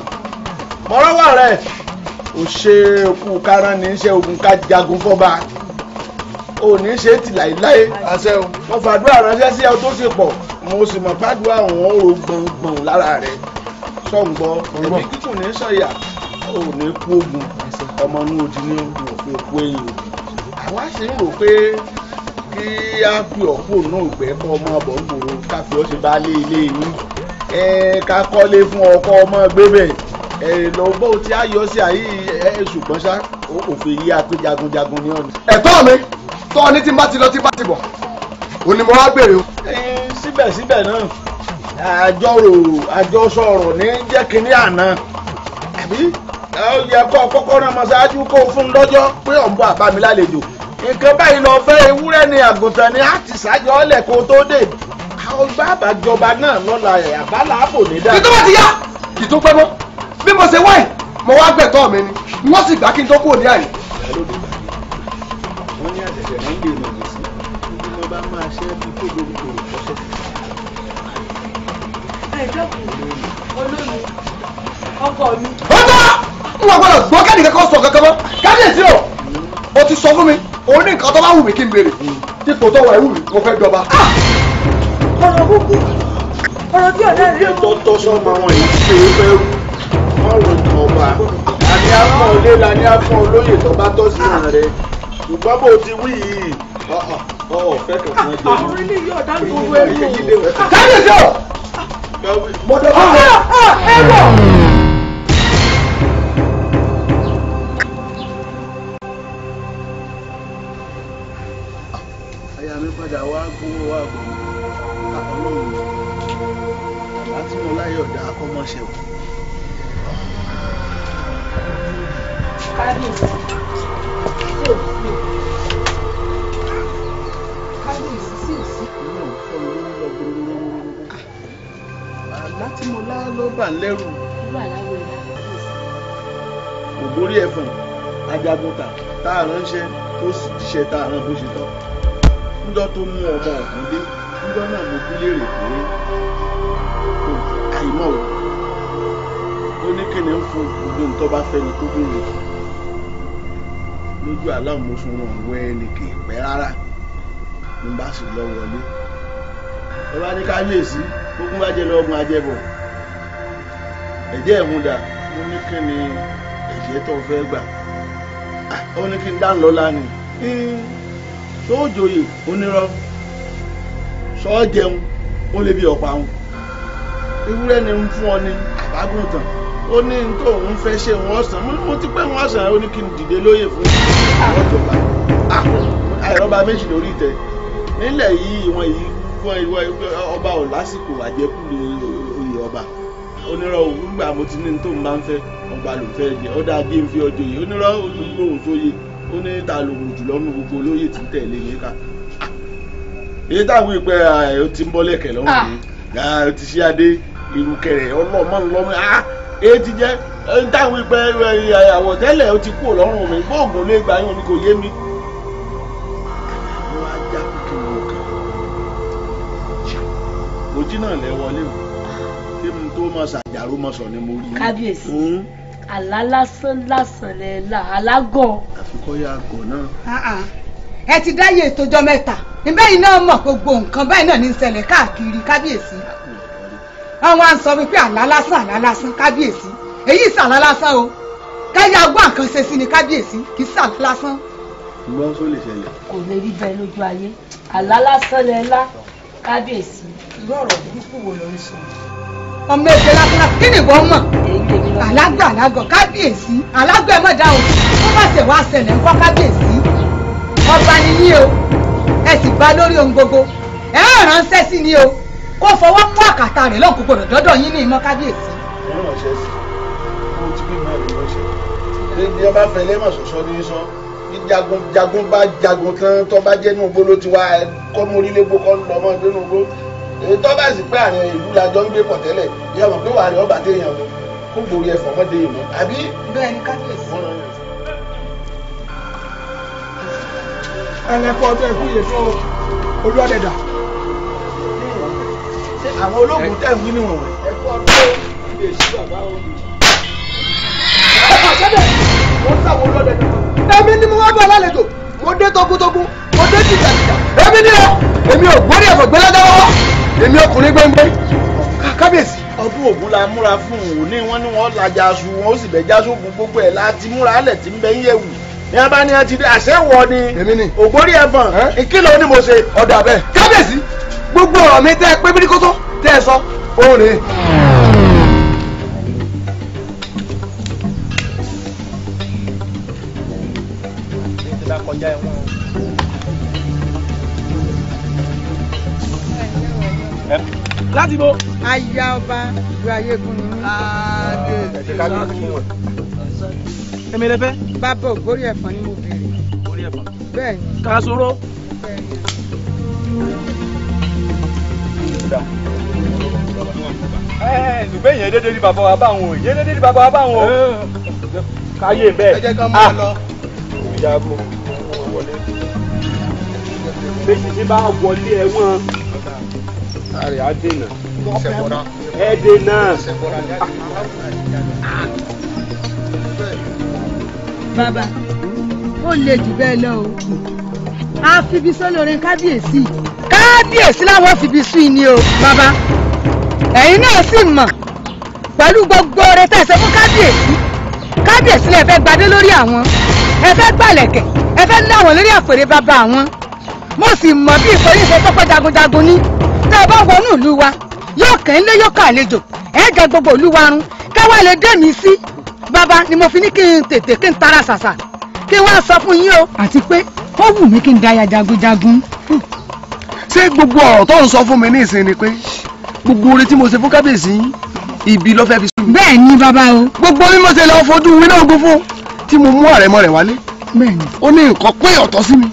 mọ́rọ́wọ́ rẹ̀ ò ṣe òkú karán ní iṣẹ́ ogun ká jagun fọ́ba ò ní ṣe é tì láéláé. Àṣẹ o. Mo fàdúrà ránṣẹ́ sí ẹ tó ṣe pọ̀, mo sì mọ̀ fàdúrà òun ó ro gbọ̀ngbọ̀n lára rẹ̀ sọ̀ǹgbọ́ ẹ̀mí kíkùn ní sọ̀yà ò ní kú ogun ọmọ inú odi ní òfin òkú ẹ̀yìn òbí. Àwa ṣe ń rò pé kí á fi ọ̀pọ̀ náà gbẹ́ kọ́ ọmọ ọbọ̀ ń gbòòrò, ká fi ọ́ ṣe baálé ilé yín, ẹ ká kọ́lé fún ọkọ ọmọ gbé bẹ̀ ẹ lọ bó ti á yọ sí àyè ẹ, ṣùgbọ́n ṣá òfin yí apé jagunjagun ní ọ̀nà. Ẹ̀tọ́ mi tọ́ ọ ní tí n bá ti lọ tí n bá ti bọ̀ ò ní mo wá gbèrè o. Síbẹ̀síbẹ̀ náà, àjọrò àjọsọ̀rọ̀ ní jẹ́ kínní àná, àbí ó yẹ kó kọ́kọ́ rán ọmọ ṣáájú kó fún un lọ́jọ́ pé ọ̀nbọ̀ àbámi lálejò nǹkan báyìí lọ fẹ́, ewúrẹ́ ni, àgùntàn ni, á ti ṣáájú ọ̀lẹ̀ kó tó dé. Àwọn bàbá jọba náà lọ́la ẹ̀ àbálà àbò ní dáa. Kí tó bá ti yá kì tó pẹ́ mọ́, bí mo ṣe wáyé mo wá gbẹ̀tọ́ mi ni, wọ́n sì gbà kí n tó kúrò ní àyè. Wọ́n ní àṣẹ̀ṣẹ̀ máa ń dènà gbèsè bí wọ́n bá máa ṣe bí kó lórí kòrò kọ́ṣẹ́. Ẹ dẹ́kun olómi ọkọ mi. Ó tọ́ n wà gbọ́dọ̀ gbọ́ kẹ́ni kankan sọ kankan mọ́. Kábíyèsí o, o ti sọ fún mi Ó ní nǹkan tó bá wù mí kí n béèrè. Dípò tó wà ẹ̀ wù mí, mo fẹ́ jọba. Ọ̀rọ̀ kúkú, ọ̀rọ̀ tí ọ̀dà rí. Tó tọ́ sọ́mọ àwọn yìí pé ó fẹ́ rú. Wọ́n rò kàn ọba. Àní àpọ̀n olé la ní àpọ̀n olóyè tó bá tọ́ sí ìrìn rẹ̀. Ṣùgbọ́n bó ti wí yìí, ọ̀fẹ́ kankan jẹ. Àwọn ilé yìí ọ̀dà ń gbogbo ẹrú. Kábíyèsí o! Mo dọ̀ ẹ wọ̀. Aya mi padà wá gbówó wá gbọ́ ọlọ́run àbá tí mo láyọ̀ dá akọ́mọṣẹ́ o. Kábíyèsí sí ò sí o. Kábíyèsí sí ò sí. Àlá tí mo lá ló bà ń lẹ́rù. Irú àláwọ̀ ẹ̀ lá kábíyèsí. Ògbórí ẹ̀fọ̀n ajagunta tá a ránṣẹ́ tó sì jíṣẹ́ tá a rán bó ṣe tán. Níjọ́ tó mú ọmọ ọ̀hún dé, níjọ́ náà mo bí léèrè pé àìmọ̀ o. Ó ní kí ni ń fún gbogbo nǹkan tó bá fẹ́ ni kó béèrè. Lójú àlá mo sun wọn wẹ́ ni kì í pẹ́ rárá. Mo bá sì lọ wọlé. Ọba ní kábíyèsí, gbogbo bá jẹ lọ ọgbọ̀n ajẹbọ̀. Ẹ̀jẹ̀ ẹ̀hún dà, mo ní kí ni ẹ̀jẹ̀ tó fẹ́ gbà. Ó ní kí n dá ńlọ́lá ni. Sóòjòyè onírọ́, sọ́ọ́ jẹun, ó lè bí ọ̀pá wọn. Ewúrẹ́ ni ń fún ọ ní àbágùntàn. Ó ní n tó òun fẹ́ ṣe wọ́n sàn. Mo ti pẹ́ wọ́n sàn, ó ní kí n dìde lóyè fún àwọn ìjọba. Àìrọ́ba méjì lórí ìtẹ́. Nílẹ̀ yìí wọ́n yìí ọba ò lásìkò àjẹkù oyè ọba. Onírọ́ nígbà mo ti ní tó ń bá ń fẹ́ ọba ló fẹ́ jẹ. Ó dáa gé ń fi ọjọ́ yìí. Onírọ́ olóhùn sóye. Ó ní ta lòun jùlọ nínú gbogbo olóyè tí ń tẹ̀lé yín ká. Èyí táwọn ìpẹ́ ẹ̀ ti ń bọ́ lẹ́kẹ̀ lọ́rùn yìí. Ó ti ṣí adé ìrùkẹ̀rẹ̀ ọlọ́mọ ńlọmọ. Èyí ti jẹ́ táwọn ìpẹ́ àwọ̀tẹ́lẹ̀ ó ti kúrò lọ́rùn mi. Bóògùn lè gbà yín omi kò yé mi. Wọ́n á já kí wọ́n kàn. Ojú náà lẹ wọlé o. Kí n tó mọ ṣàjàrò mọ sọ ni mo rí. Kábíyèsí, àlá lásán lásán lẹ là alágọ̀. Àfikọ́ yà gọ̀ náà. Ẹ ti dáyé ìtòjọ́ mẹ́ta. Ìbẹ́ yìí náà mọ̀ gbogbo nǹkan báyìí náà ní í ṣẹlẹ̀ káàkiri kábíyèsí. Àwọn à ń sọ wípé àlá lásán àlá lásán kábíyèsí. Èyí sàlá lásán o. Káyà gbọ́ nǹkan ṣe sí ni kábíyèsí kì í sàlá lásán. Ṣùgbọ́n só lè ṣẹlẹ̀. Kò lè rí bẹ́ẹ̀ lójú ayé. Àlá lásán lẹ lá kábíyèsí. Irú ọ̀rọ̀ burúkú wo ló ń sọ? Ọmọ èké lásán kí ni ìwọ mọ̀? Alágbà alágọ̀ kábíyèsí alágbà ẹ̀ mọ̀ dáhùn. Ó bá ṣe wá ṣẹlẹ̀ ńkọ́ kábíyèsí. Ọba ni yín o, ẹ sì bá lórí ohun gbogbo. Ẹ ránṣẹ́ sí ni o, kó fọwọ́ mú àkàtà rẹ̀ lọ́nkú gbọdọ̀ dọ́dọ̀ yín ní ìmọ̀ kábíyèsí. Wọ́n ránṣẹ́ sí i, ó ti bí mọ́ ẹ̀ lọ́sẹ̀. Bí ọba fẹlẹ́ mọ̀ sọ̀sọ́ ní sọ, bí jagun jagun bá jagun tán tó bá jẹ́ inú igbó ló ti wá kọ́ mórílé gbó kọ́ lọ mọ́ inú igbó. Èyí tó bá sì pé àárín ìlú la jọ ń gbé pọ̀ tẹ́lẹ̀, ìyá mọ̀ pé wàá rí ọba téèyàn mú kó borí ẹ̀fọ́ mọ́ téèyàn mú, àbí? Bẹ́ẹ̀ ni kábíyèsí. Ẹlẹ́kọ̀ ọdún ẹ̀kú yìí tó olúwàdẹ̀dà. Ṣé àwọn ológun tẹ̀ ń wí níwọ̀n wọ̀nyí? Ẹ̀kú ọdún kábíyèsí bàbá o. Àṣẹ́dẹ̀, mo ń sàwọn olóde kan. Èmi ni mo wá bá lálejò, mo dé togun-togun, mo dé tìjàtìjà. Èmi ni o, èmi ò gbórí ẹ̀fọ̀ gbẹ́lẹ́dẹ́ wọ́wọ́, èmi ọkùnrin gbẹ́ngbẹ́. Kábíyèsí. Ọdún Ògún la múra fún òun ní wọ́n ní wọ́n lajà aṣọ wọn ó sì bẹ̀ já sógun gbogbo ẹ̀ láti múra lẹ̀ tí ń bẹ ń yẹ̀wù. Ní abá ní ti dé àṣẹ wọ ni. Èmi ni. Ògbórí ẹ̀fọ̀n ìkìlọ̀ ni mo ṣe. Ọ̀dà bẹ́ẹ̀. Kábíyèsí, gbogbo ọ̀rọ̀ mi tẹ́ ẹ pé bíríkótó tẹ́ ẹ sọ, òun rèé. Kọjá ẹ̀wọ̀n. Láti bo. Aya ọba ìlú Ayégún ni mí. Èmi lè fẹ́. Bàbá ògbórí ẹ̀fọn ni mo béèrè. Orí ẹ̀fọn. Bẹ́ẹ̀ni. Kàṣọ́rọ́. Ṣùgbọ́n èèyàn dédé ní bàbá wa báwọn o, èèyàn dédé ní bàbá wa báwọn o. Káyé bẹ́ẹ̀. Ẹ jẹ́ ká mú ọ lọ. Ìyá mo wọlé. Méjì tí bá wọlé ẹ̀wọ̀n. Àrè á dènà. Ẹ dènà. Bàbá, Ó le jù bẹ́ẹ̀ lọ o. A fibi sólórin kábíyèsí. Kábíyèsí làwọn fibi sùn ni o bàbá. Ẹ̀yin náà sì mọ̀ pẹ̀lú gbogbo oore tẹ́ ẹ ṣe fún kábíyèsí. Kábíyèsí lẹ fẹ́ gbadé lórí àwọn. Ẹ fẹ́ gbàlẹ̀kẹ̀. Ẹ fẹ́ láwọn lórí àpèrè bàbá àwọn. Mo sì mọ̀ bí ìfọyín ṣe tọ́pẹ́ jagunjagun ní. Tẹ́ ẹ bá wọnú ìlú wa, yóò kàn ń lé yóò kàn àlejò. Ẹ jẹ gbogbo ìlú wa run. Káwá lè dé mi sí. Bàbá ni mo fi ní kí n tètè kí n tara ṣàṣà. Kí wọ́n sọ fún yín o. Àti pé ó wù mí kí n daya jagunjagun. Ṣé gbogbo ọ̀rọ̀ tó ń sọ fún mi ní ìsìn ni pé gbogbo oore tí mo ṣe fún kábíyèsí ibi ló fẹ́ fi sùn mi. Bẹ́ẹ̀ ni bàbá o. Gbogbo bí mo ṣe lọ fojú winá ogun fún tí mo mú àrẹ̀mọ rẹ̀ wálé. Bẹ́ẹ̀ ni. Ó ní nǹkan pé ọ̀tọ̀ sí mi.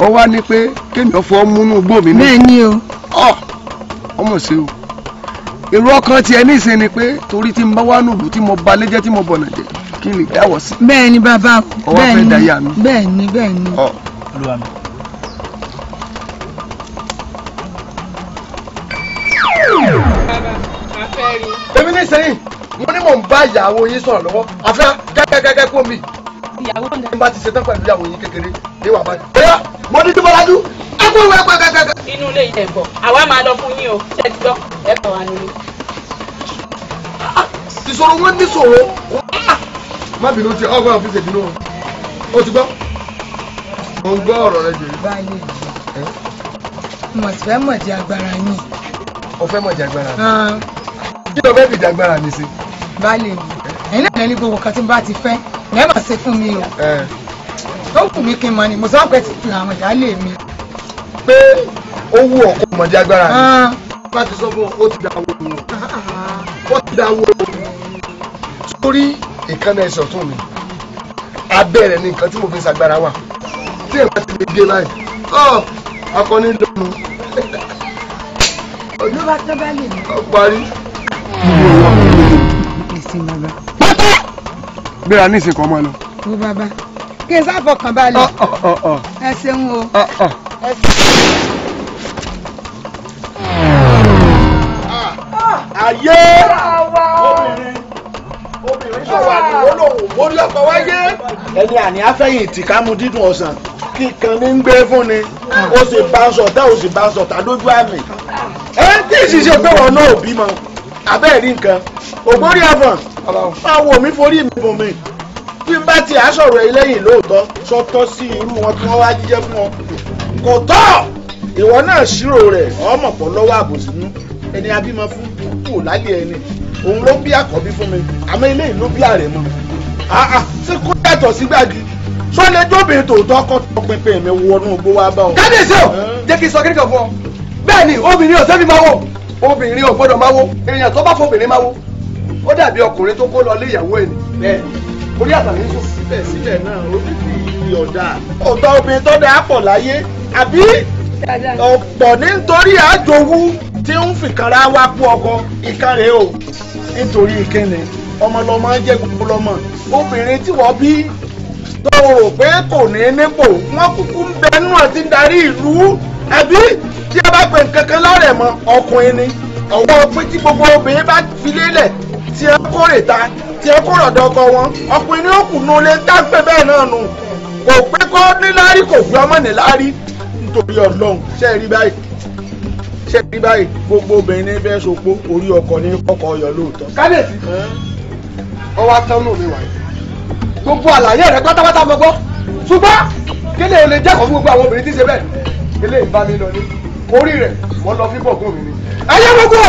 Ó wá ní pé kémi ọ̀fọ̀ múnú gbó mi ní. Bẹ́ẹ̀ ni o. Ọ ọmọ ṣe o. Èrò ọkàn tiẹ̀ ní ìsìn ni pé torí tí n bá wá nùlù tí mo ba lé jẹ́ tí mo bọ̀nà jẹ́ kí n lè dáwọ̀ sí. Bẹ́ẹ̀ ni bàbá o. Ó wá fẹ́ daya mi. Bẹ́ẹ̀ ni bẹ́ẹ̀ ni. Ọ. Olúwa mi. Èmi ní sẹ́yìn mo ní mò ń bá ìyàwó yín sọ̀rọ̀ lọ́wọ́ àfẹ́ gẹ́gẹ́gẹ́gẹ́ kó mi. N bá ti ṣetán pẹ̀lú ìyàwó yín kékeré ní wàá báyìí. Bóyá mo ní Dúbọ́lájú ẹ kú ìwé gẹ́gẹ́gẹ́. Inú ilé yìí ẹ̀ bọ̀ àwa máa lọ fún yín o ṣé ti gbọ́ ẹ bọ̀ wá nílé. Ìṣòro wọn ní ṣòro. Má bínú tí ọgbọ́n ọ̀fíìsì ìbínú o. O ti gbọ́. Mo ń gbọ́ ọ̀rọ̀ rẹ jèrè. Báyìí mo sì fẹ́ mọ̀ di agbára yín. O fẹ́ mọ̀ di agbára mi. Kí ló fẹ́ fìdí agbára mi sí? Baálé mi, ẹ̀yin náà lẹ́ni gbogbo kan tí n bá ti fẹ́ lẹ́ẹ̀ máa ṣe fún mi o. Ó wù mí kí n mọ̀ ni mo sọ pé ti fi àwọn ìyáálé mi. Pé ó wù ọkọ mọ̀ di agbára mi. Bá ti sọ fún ọ, ó ti dà wó o. Ó ti dà wó o. Sórí ìkànnì ẹsẹ̀ ọ̀tún mi, abẹ́ rẹ̀ ni nǹkan tí mo fi ń ṣagbára wà. Tí èèyàn bá ti lè gé báyìí, akọni lónìí. Ló bá tán baálé mi. Ó parí. Ẹ̀sìn bàbá. Gbéra ní ìsìnkú ọmọ lọ. Ó bàbá kí n sáfọkàn balẹ̀. Ẹ ṣeun o. Ẹ ṣeun. Ayé obìnrin sọ̀rọ̀ àdìwọ́ lòun mórí ọkọ̀ wáyé. Ẹni àní afẹ́yìntì ká mu dídùn ọ̀sán kíkan ní ń gbé fún ni ó sì bá ń sọ̀tá ó sì bá ń sọ̀tá lójú àmì. Ẹ tí ì sì ṣe pé wọn náà ò bímọ abẹ́ẹ̀ rí nǹkan ògbórí àfọ̀n máa wò mí forí mi bùn mi bí n bá ti à sọ̀rọ̀ eléyìí lóòótọ́ sọtọ́ sí irú wọn tí wọ́n wá jíjẹ́ fún ọ kò tọ́ ìwọ náà ṣírò rẹ̀ ọmọ pọ̀ lọ́wọ́ àbòsí nú ẹni abímọ fún kù lálẹ́ ẹni òun ló bí àkọ́bí fún mi àmọ́ eléyìí ló bí àrẹ̀mọ ṣé kó yàtọ̀ sí gbàgì sọ́lẹ̀ jóbìnrin tòótọ́ kọ́ tọpinpin mi wọnú igbó wa bá ọ. Kábíyèsí o jẹ́ kí n sọ kíríkà fún ọ bẹ́ẹ̀ ni obìnrin ò sẹ́fi máa wò obìnrin ò gbọ́dọ̀ máa wo èèyàn tó bá fobìnrin máa wo ó dàbí ọkùnrin tó kó lọ lé ìyàwó ẹ̀ ní bẹ́ẹ̀ orí àtàlẹ́ ń sùn. Síbẹ̀síbẹ̀ náà onídìí ọ̀dà ọ̀dà obìnrin tó dáa pọ̀ láyé àbí ọ̀pọ̀ nítorí àjòwú tí ń fìkàrà wá kú ọkọ ìkàrẹ́ o nítorí ìkíni ọmọ lọmọ jẹ́ gbogbo lọmọ obìnrin tí wọ́n bí tó rò pé kò ní nípò wọ́n kúkú ń bẹnu àti ń darí ìlú àbí tí a bá pè nǹkan kan lọ́rẹ̀ mọ́ ọkùnrin ni ọwọ́ pé tí gbogbo obìnrin bá fi lélẹ̀ tí ẹ kórè ta tí ẹ kórè ọ̀dọ̀ ọkọ wọn ọkùnrin ni ó kù nù lé dágbé bẹ́ẹ̀ náà nù kò pé kó níláárí kò fi ọmọ níláárí nítorí Ọlọ́run ṣe rí báyìí ṣe rí báyìí gbogbo obìnrin ní bẹ́ẹ̀ sopó orí ọkọ ní kọ́kọ́ ọyọ lóòótọ́. Kábíyèsí ọwọ́ atánú mi wáyé gbogbo àlàyé rẹ pátápátá mo gbọ́ ṣùgbọ́n kílè lè jẹ́kọ̀ọ́ fún gbogbo àwọn obìnrin tí ń ṣe bẹ́ẹ̀ kílè ń bá mi lọ ní orí rẹ̀ wọ́n lọ fífọ̀ gún mi ni. Ayé gbogbo!